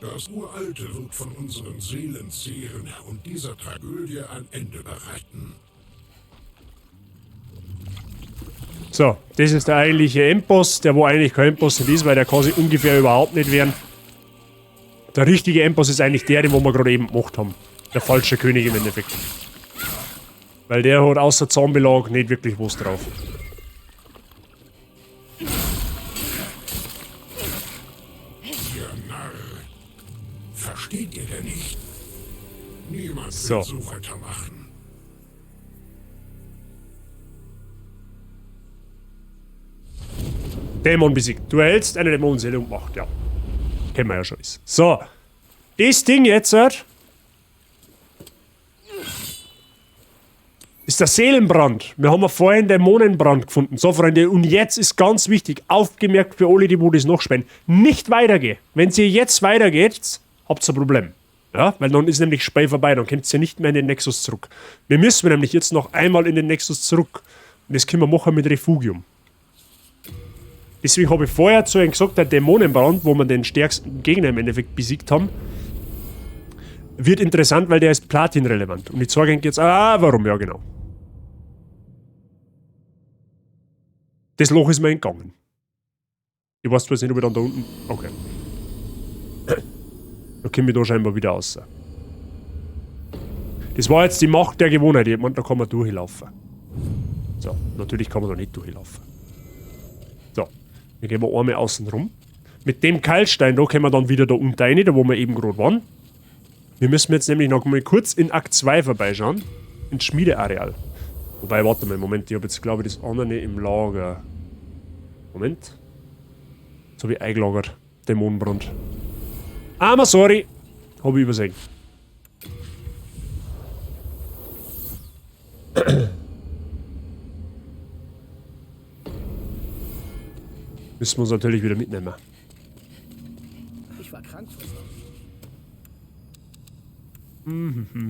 Das Uralte wird von unseren Seelen zehren und dieser Tragödie ein Ende bereiten. So, das ist der eigentliche Endboss, der wo eigentlich kein Endboss nicht ist, weil der kann sich ungefähr überhaupt nicht wehren. Der richtige Endboss ist eigentlich der, den wo wir gerade eben gemacht haben. Der falsche König im Endeffekt. Weil der hat außer Zahnbelag nicht wirklich was drauf. Ihr Narr. Versteht ihr denn nicht? Niemand So. wird so weitermachen. Dämon besiegt. Du erhältst eine Dämonenseele und Macht, ja. Kennen wir ja schon. So. Das Ding jetzt ist der Seelenbrand. Wir haben ja vorhin Dämonenbrand gefunden. So, Freunde, und jetzt ist ganz wichtig, aufgemerkt für alle, die wo das noch spielen, nicht weitergehen. Wenn ihr jetzt weitergeht, habt ihr ein Problem. Ja, weil dann ist nämlich Spiel vorbei, dann kommt ihr nicht mehr in den Nexus zurück. Wir müssen nämlich jetzt noch einmal in den Nexus zurück. Und das können wir machen mit Refugium. Deswegen habe ich vorher zu ihnen gesagt, der Dämonenbrand, wo wir den stärksten Gegner im Endeffekt besiegt haben, wird interessant, weil der ist platinrelevant. Und ich zeige Ihnen jetzt, warum, ja genau. Das Loch ist mir entgangen. Ich weiß zwar jetzt nicht, ob ich dann da unten... Okay. Da komme ich da scheinbar wieder raus. Das war jetzt die Macht der Gewohnheit. Ich meine, da kann man durchlaufen. So, natürlich kann man da nicht durchlaufen. So, dann gehen wir einmal außen rum. Mit dem Keilstein da kommen wir dann wieder da unten rein, da wo wir eben gerade waren. Wir müssen jetzt nämlich noch mal kurz in Akt 2 vorbeischauen. Ins Schmiedeareal. Wobei, warte mal, Moment, ich hab jetzt, glaube ich, das andere im Lager. Moment. Das hab ich eingelagert. Dämonenbrand. Aber sorry. Hab ich übersehen. Müssen wir uns natürlich wieder mitnehmen. Ich war krank vor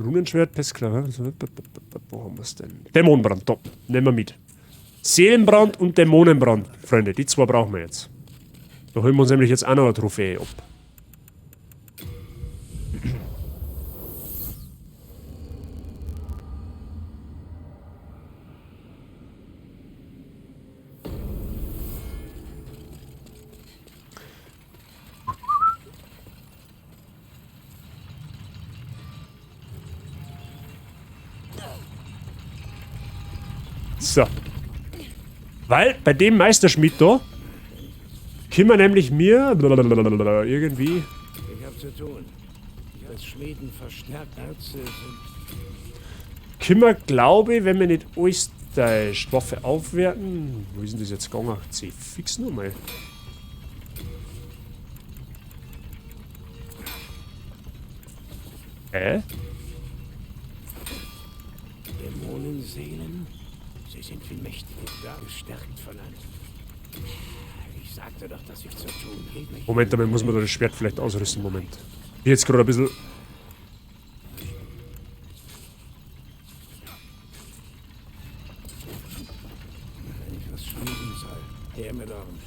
Runenschwert, Pestklar. Wo haben wir's denn? Dämonenbrand, top. Nehmen wir mit. Seelenbrand und Dämonenbrand, Freunde. Die zwei brauchen wir jetzt. Da holen wir uns nämlich jetzt auch noch eine Trophäe ab. So. Weil bei dem Meisterschmied da können wir nämlich mir irgendwie. Ich hab zu tun. Das Schmieden verstärkt Ärzte sind. Können wir, glaube ich, wenn wir nicht alles täuscht, Waffe aufwerten. Wo ist denn das jetzt gegangen? C fix nochmal. Hä? Dämonenseelen? Sie sind viel mächtiger, gestärkt von einem. Ich sagte doch, dass ich zu tun geht nicht. Moment, damit muss man da das Schwert vielleicht ausrüsten. Moment. Bin jetzt gerade ein bisschen. Wenn ich was schmieden soll, her mit eurem.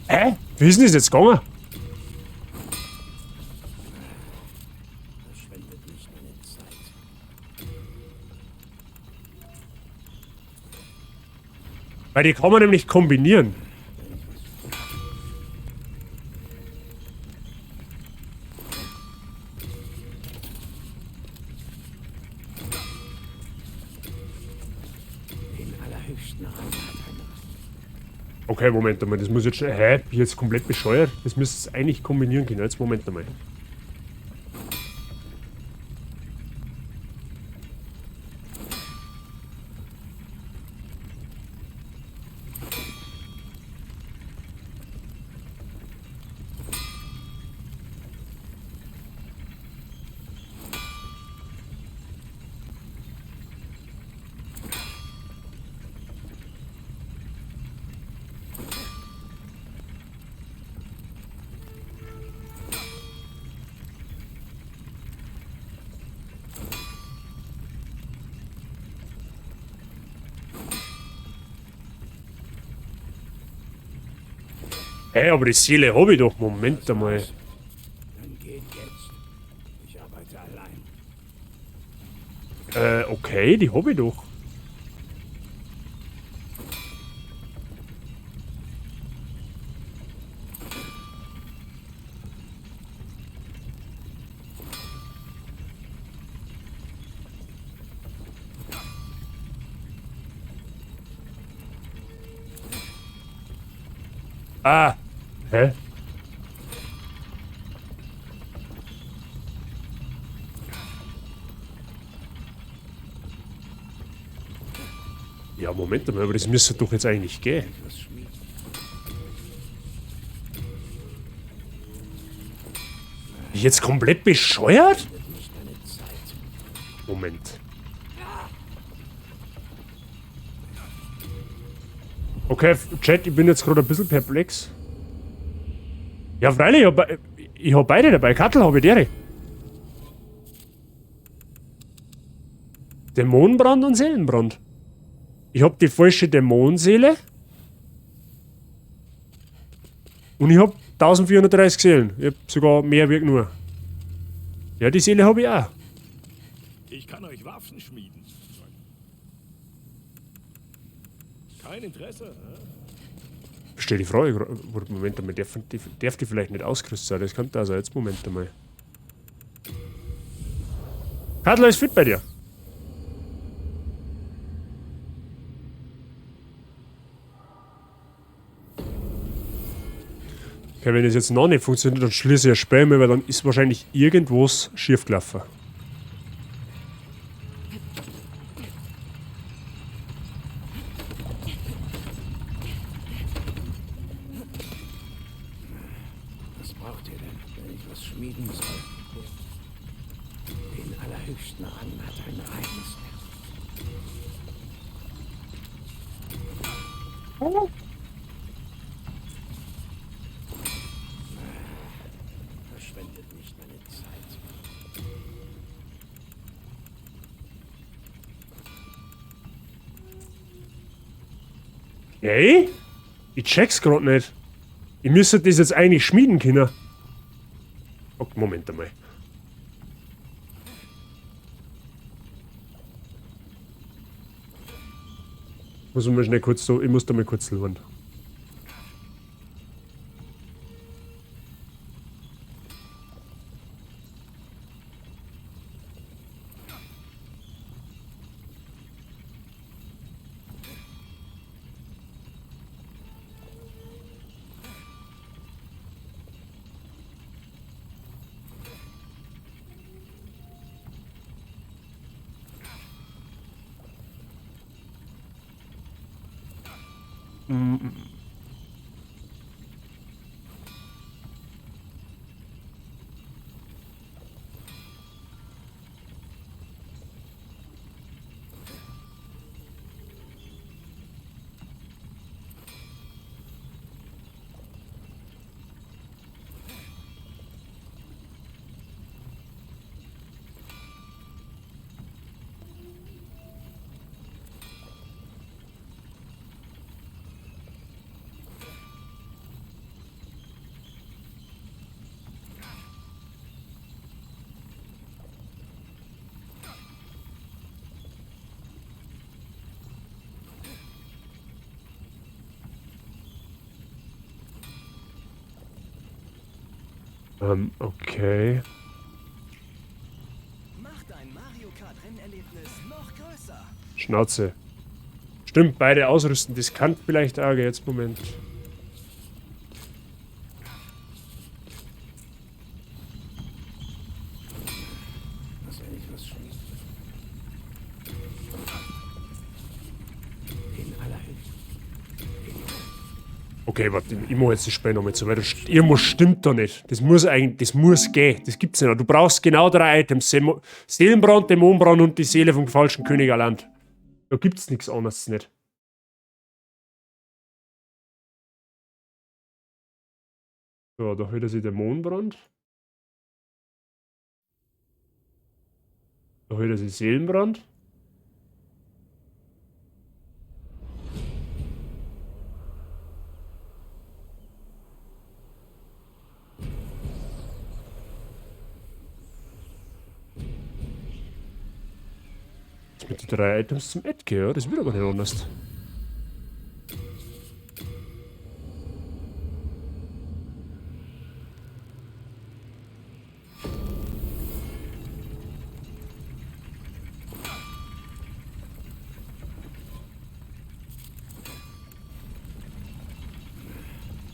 Hä? Wie ist denn das jetzt gegangen? Verschwendet nicht meine Zeit. Weil die kann man nämlich kombinieren. Den allerhöchsten Rang hat eine. Okay, Moment einmal, das muss jetzt schon. Hä? Bin ich jetzt komplett bescheuert? Das müsste es eigentlich kombinieren können. Jetzt Moment einmal. Hä, aber die Seele hab ich doch. Moment einmal. Dann geht jetzt. Ich arbeite allein. Okay, die hab ich doch. Ah. Hä? Ja, Moment mal, aber das müsste doch jetzt eigentlich gehen. Bin ich jetzt komplett bescheuert? Moment. Okay, Chat, ich bin jetzt gerade ein bisschen perplex. Ja, freilich, ich hab beide dabei. Kattel hab ich dere. Dämonenbrand und Seelenbrand. Ich hab die falsche Dämonenseele. Und ich hab 1430 Seelen. Ich hab sogar mehr wie nur. Ja, die Seele hab ich auch. Ich kann euch Waffen schmieden. Kein Interesse, hä? Verstehe die Frage. Moment einmal, darf die vielleicht nicht ausgerüstet sein? Das könnte also jetzt, Moment einmal. Kadler ist fit bei dir. Okay, wenn das jetzt noch nicht funktioniert, dann schließe ich das Spiel mal, weil dann ist wahrscheinlich irgendwas schiefgelaufen. Was braucht ihr denn, wenn ich was schmieden soll? Den allerhöchsten Rang hat ein reines. Hey? Ich check's grad nicht. Ich müsste das jetzt eigentlich schmieden können. Okay, Moment einmal. Muss ich mal schnell kurz so, ich muss da mal kurz schauen. Okay. Mach dein Mario Kart Rennerlebnis noch größer. Schnauze. Stimmt, beide ausrüsten. Das kann vielleicht auch. Jetzt, Moment. Was, wenn ich was schmiede? In aller Hilfe. Okay, warte, ich mach jetzt das Spiel nochmal zu, weil das, irgendwas stimmt da nicht. Das muss eigentlich, das muss gehen. Das gibt's nicht. Du brauchst genau 3 Items. Seelenbrand, Dämonenbrand und die Seele vom falschen König Allant. Da gibt's nichts anderes nicht. So, da holt er sich Dämonenbrand. Da holt er sich Seelenbrand. Mit den 3 Items zum Edge, ja, das wird aber nicht anders.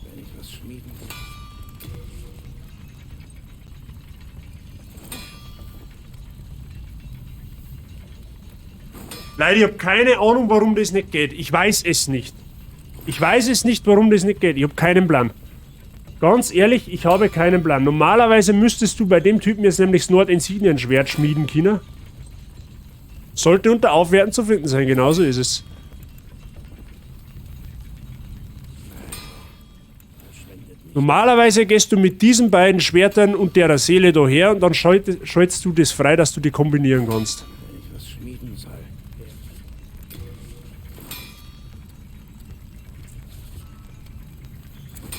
Wenn ich was schmieden will. Leider, ich hab keine Ahnung, warum das nicht geht. Ich weiß es nicht. Ich weiß es nicht, warum das nicht geht. Ich hab keinen Plan. Ganz ehrlich, ich habe keinen Plan. Normalerweise müsstest du bei dem Typen jetzt nämlich das Nord-Insignien-Schwert schmieden können. Sollte unter Aufwerten zu finden sein, genauso ist es. Normalerweise gehst du mit diesen beiden Schwertern und der Seele daher und dann schaltest du das frei, dass du die kombinieren kannst. Wenn ich was schmieden soll.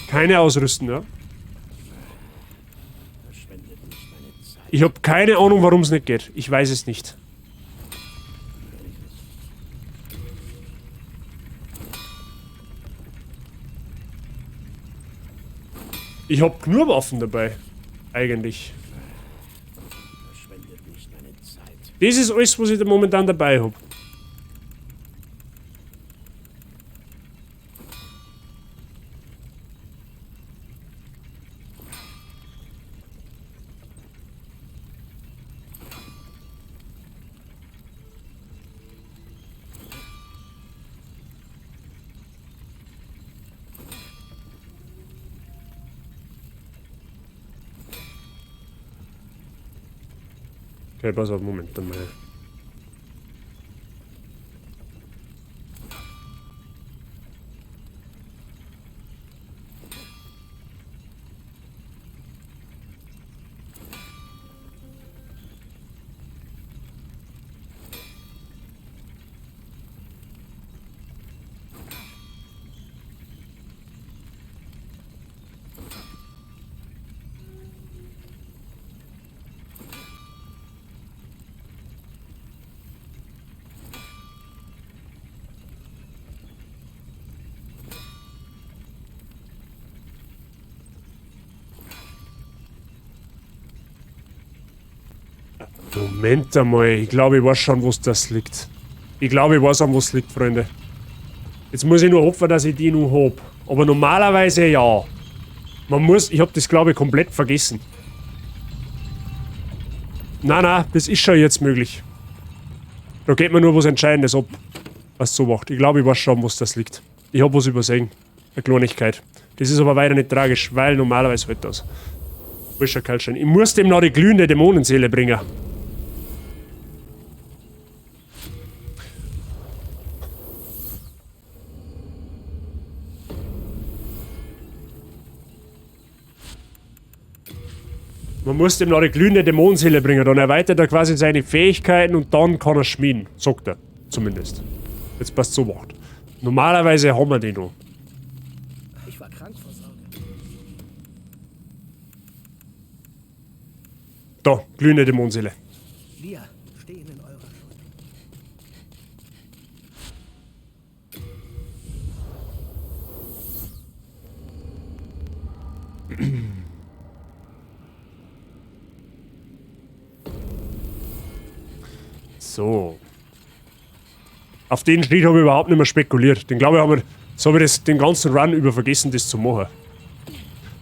Keine ausrüsten, ja. Verschwendet nicht meine Zeit. Ich hab keine Ahnung, warum's nicht geht. Ich weiß es nicht. Ich hab nur Waffen dabei. Eigentlich. Verschwendet nicht meine Zeit. Das ist alles, was ich da momentan dabei hab. Okay, pass auf, Moment einmal. Moment einmal, ich glaube, ich weiß schon, wo das liegt. Ich glaube, ich weiß, an was es liegt, Freunde. Jetzt muss ich nur hoffen, dass ich die noch hab. Aber normalerweise ja. Man muss, ich hab das, glaube ich, komplett vergessen. Nein, nein, das ist schon jetzt möglich. Da geht mir nur was Entscheidendes ab, was so macht. Ich glaube, ich weiß schon, was das liegt. Ich hab was übersehen. Eine Kleinigkeit. Das ist aber weiter nicht tragisch, weil normalerweise halt das. Frischer Kaltstein. Ich muss dem noch die glühende Dämonenseele bringen. Man muss dem noch die glühende Dämonenseele bringen. Dann erweitert er quasi seine Fähigkeiten und dann kann er schmieden. Sagt er. Zumindest. Jetzt passt so macht. Normalerweise haben wir den noch. Ich war krank vor Sorge. Da, glühende Dämonenseele. Wir stehen in eurer Schuld. So. Auf den Schritt habe ich überhaupt nicht mehr spekuliert. Den glaube ich, haben wir, so habe ich das, den ganzen Run über vergessen, das zu machen.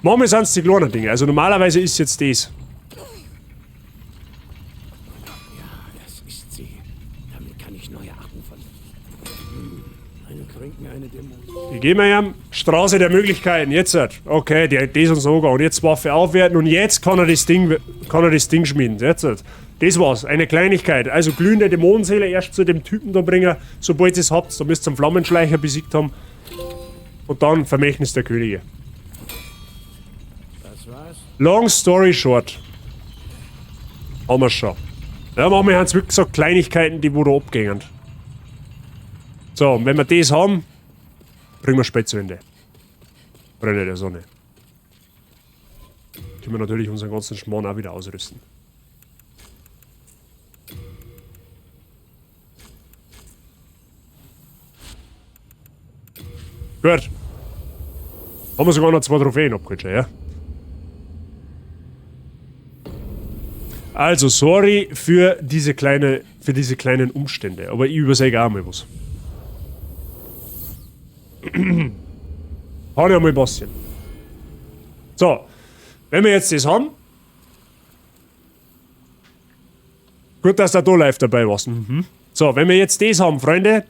Machen wir sonst die kleinen Dinge. Also normalerweise ist jetzt das. Ja, das ist sie. Damit kann ich neue Arten von. Eine Trinken, eine Dämonen. Die gehen wir ja Straße der Möglichkeiten. Jetzt halt. Okay, die, das und so. Und jetzt Waffe aufwerten und jetzt kann er das Ding, kann er das Ding schmieden. Jetzt halt. Das war's. Eine Kleinigkeit. Also glühende Dämonenseele erst zu dem Typen da bringen, sobald ihr es habt. Da müsst ihr einen Flammenschleicher besiegt haben. Und dann Vermächtnis der Könige. Das war's. Long story short. Haben wir schon. Ja, machen wir uns wirklich so Kleinigkeiten, die wo da abgehen. So, und wenn wir das haben, bringen wir spät zu Ende. Freunde der Sonne. Können wir natürlich unseren ganzen Schmarrn auch wieder ausrüsten. Gut. Haben wir sogar noch 2 Trophäen abgeholt schon, ja? Also, sorry für diese kleinen Umstände, aber ich übersehe auch mal was. Kann ja mal passieren. So, wenn wir jetzt das haben. Gut, dass du da live dabei warst. So, wenn wir jetzt das haben, Freunde,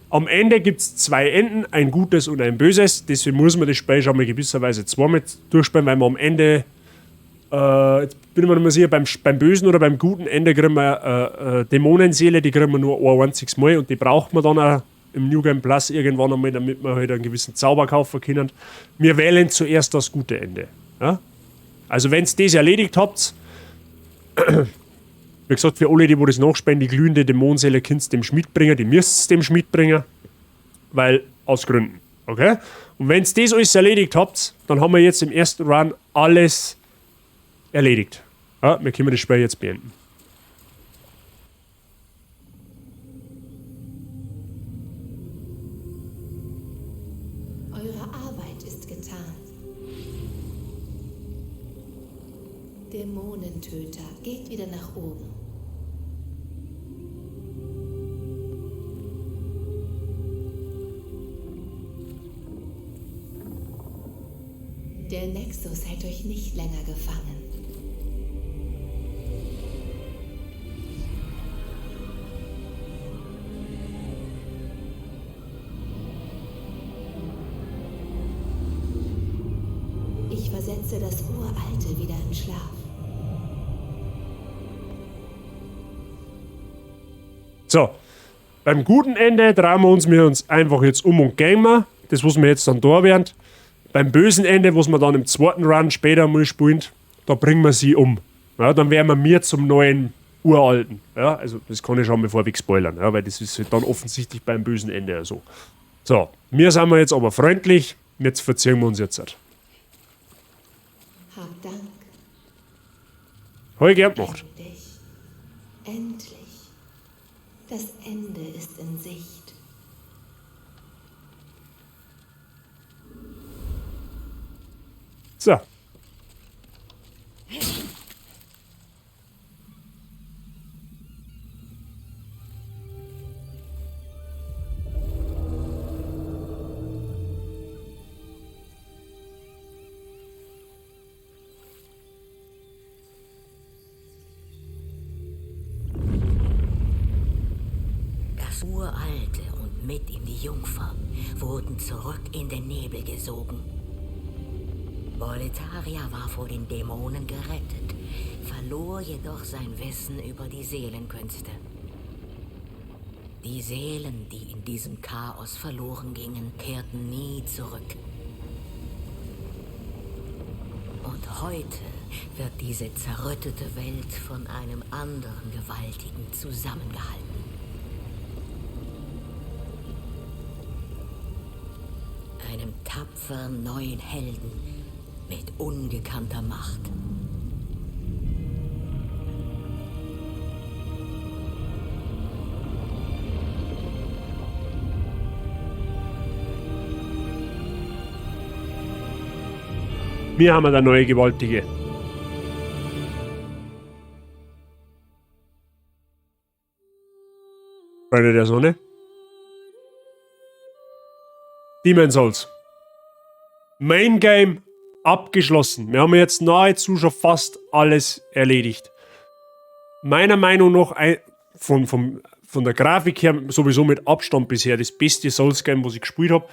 am Ende gibt's 2 Enden, ein gutes und ein böses. Deswegen muss man das Spiel schon mal gewisserweise zweimal durchspielen, weil wir am Ende, jetzt bin ich mir nicht mehr sicher, beim bösen oder beim guten Ende kriegen wir Dämonenseele, die kriegen wir nur ein einziges Mal und die braucht man dann auch im New Game Plus irgendwann einmal, damit wir halt einen gewissen Zauber kaufen können. Wir wählen zuerst das gute Ende. Ja? Also wenn's das erledigt habt, wie gesagt, für alle, die wo das nachspielen, die glühende Dämonenseele könnt's dem Schmied bringen, die müsst's dem Schmied bringen, weil aus Gründen. Okay? Und wenn's das alles erledigt habt, dann haben wir jetzt im ersten Run alles erledigt. Ja, wir können das Spiel jetzt beenden. Eure Arbeit ist getan. Dämonentöter, geht wieder nach oben. Der Nexus hält euch nicht länger gefangen. Ich versetze das Uralte wieder in Schlaf. So, beim guten Ende drehen wir uns einfach jetzt um und gehen wir. Das, was wir jetzt dann da werden. Beim bösen Ende, was wir dann im zweiten Run später mal spielen, da bringen wir sie um. Ja, dann werden wir mir zum neuen Uralten. Ja, also das kann ich schon mal vorweg spoilern, ja, weil das ist halt dann offensichtlich beim bösen Ende ja so. So, wir sind wir jetzt aber freundlich, jetzt verziehen wir uns jetzt halt. Hab Dank. Hab ich gern gemacht. Endlich. Endlich. Das Ende ist in Sicht. So. Uralte und mit ihm die Jungfer wurden zurück in den Nebel gesogen. Boletaria war vor den Dämonen gerettet, verlor jedoch sein Wissen über die Seelenkünste. Die Seelen, die in diesem Chaos verloren gingen, kehrten nie zurück. Und heute wird diese zerrüttete Welt von einem anderen Gewaltigen zusammengehalten. Einem tapferen neuen Helden mit ungekannter Macht. Wir haben da neue Gewaltige. Freunde der Sonne. Demon's Souls. Main Game abgeschlossen. Wir haben jetzt nahezu schon fast alles erledigt. Meiner Meinung nach von der Grafik her sowieso mit Abstand bisher das beste Souls Game, was ich gespielt habe.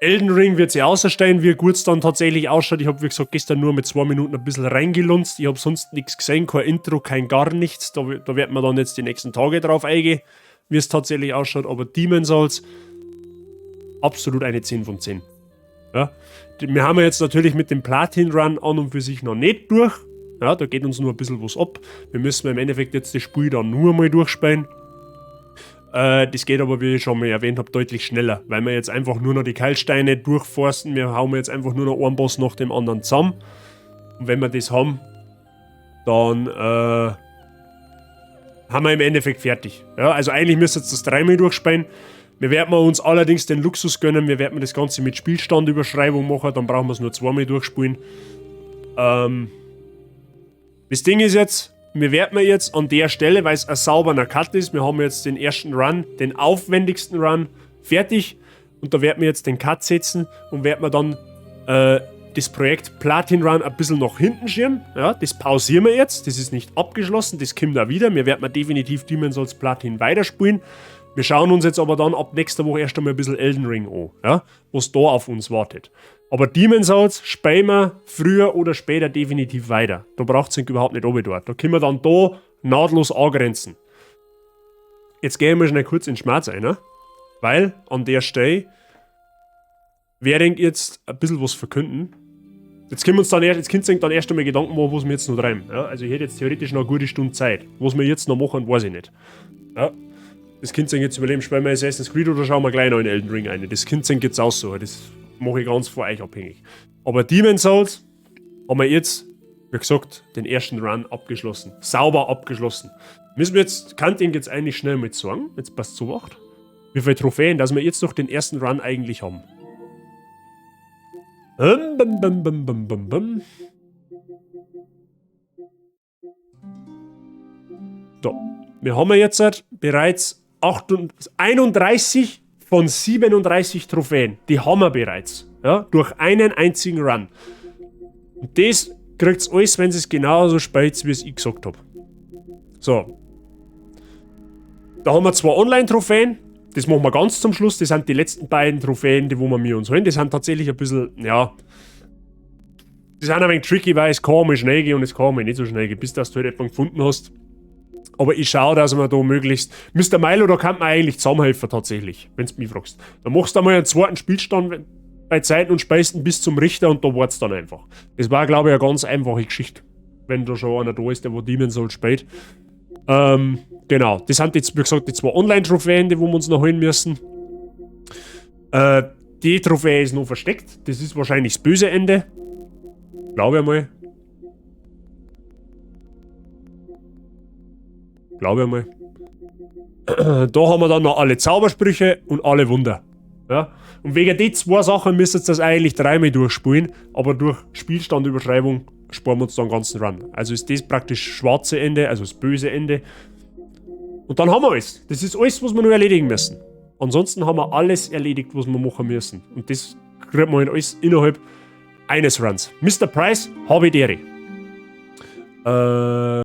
Elden Ring wird sich außerstellen, wie gut es dann tatsächlich ausschaut. Ich habe, wie gesagt, gestern nur mit 2 Minuten ein bisschen reingelunzt. Ich habe sonst nichts gesehen, kein Intro, kein gar nichts. Da werden wir dann jetzt die nächsten Tage drauf eingehen, wie es tatsächlich ausschaut. Aber Demon's Souls, absolut eine 10 von 10. Ja. Wir haben jetzt natürlich mit dem Platin Run an und für sich noch nicht durch. Ja, da geht uns nur ein bisschen was ab. Wir müssen im Endeffekt jetzt das Spiel dann nur mal durchspielen. Das geht aber, wie ich schon mal erwähnt habe, deutlich schneller, weil wir jetzt einfach nur noch die Keilsteine durchforsten. Wir hauen jetzt einfach nur noch einen Boss nach dem anderen zusammen. Und wenn wir das haben, dann haben wir im Endeffekt fertig. Ja, also eigentlich müsst ihr jetzt das dreimal durchspielen. Wir werden uns allerdings den Luxus gönnen, wir werden das Ganze mit Spielstandüberschreibung machen, dann brauchen wir es nur zweimal durchspielen. Das Ding ist jetzt, wir werden jetzt an der Stelle, weil es ein sauberer Cut ist, wir haben jetzt den ersten Run, den aufwendigsten Run, fertig. Und da werden wir jetzt den Cut setzen und werden wir dann das Projekt Platin Run ein bisschen nach hinten schieben. Ja, das pausieren wir jetzt, das ist nicht abgeschlossen, das kommt da wieder. Wir werden definitiv Demon's Souls Platin weiterspielen. Wir schauen uns jetzt aber dann ab nächster Woche erst einmal ein bisschen Elden Ring an, ja, was da auf uns wartet. Aber Demon's Souls spielen wir früher oder später definitiv weiter. Da braucht es überhaupt nicht runter dort. Da können wir dann da nahtlos angrenzen. Jetzt gehen wir schnell kurz in den Schmerz rein, ne? Weil an der Stelle werde ich jetzt ein bisschen was verkünden. Jetzt können wir uns dann erst, jetzt könnt ihr euch dann erst einmal Gedanken machen, was wir jetzt noch treiben. Ja? Also ich hätte jetzt theoretisch noch eine gute Stunde Zeit. Was wir jetzt noch machen, weiß ich nicht. Ja? Das könnt ihr jetzt überleben, spielen wir Assassin's Creed oder schauen wir gleich noch in Elden Ring rein. Das könnt ihr jetzt aussuchen, das mache ich ganz von euch abhängig. Aber Demon's Souls haben wir jetzt, wie gesagt, den ersten Run abgeschlossen. Sauber abgeschlossen. Müssen wir jetzt, kann ich jetzt eigentlich schnell mit sagen, jetzt passt zu acht, wie viele Trophäen, dass wir jetzt noch den ersten Run eigentlich haben. Bum, bum, bum, bum, bum, bum. So, wir haben jetzt bereits 31 von 37 Trophäen. Die haben wir bereits. Ja, durch einen einzigen Run. Und das kriegt's alles, wenn es genauso spielt, wie es ich gesagt hab. So. Da haben wir 2 Online-Trophäen. Das machen wir ganz zum Schluss. Das sind die letzten beiden Trophäen, die wo wir mir uns holen. Das sind tatsächlich ein bisschen, ja. Die sind ein wenig tricky, weil es kann mal schnell gehen und es kann mal nicht so schnell gehen, bis dass du halt jemanden gefunden hast. Aber ich schaue, dass wir da möglichst... Mr. Milo, da kann man eigentlich zusammenhelfen tatsächlich, wenn du mich fragst. Da machst du einmal einen zweiten Spielstand bei Zeiten und speist ihn bis zum Richter und da wart's dann einfach. Das war, glaube ich, eine ganz einfache Geschichte, wenn da schon einer da ist, der wo Demon's Souls spielt. Genau, das sind jetzt, wie gesagt, die 2 Online-Trophäen, die wo wir uns noch holen müssen. Die Trophäe ist noch versteckt. Das ist wahrscheinlich das böse Ende. Glaube ich einmal. Glaube ich einmal. Da haben wir dann noch alle Zaubersprüche und alle Wunder. Ja? Und wegen die 2 Sachen müsst ihr das eigentlich dreimal durchspielen, aber durch Spielstandüberschreibung sparen wir uns dann den ganzen Run. Also ist das praktisch schwarze Ende, also das böse Ende. Und dann haben wir alles. Das ist alles, was wir nur erledigen müssen. Ansonsten haben wir alles erledigt, was wir machen müssen. Und das kriegt man halt alles innerhalb eines Runs. Mr. Price, habe ich die Ehre.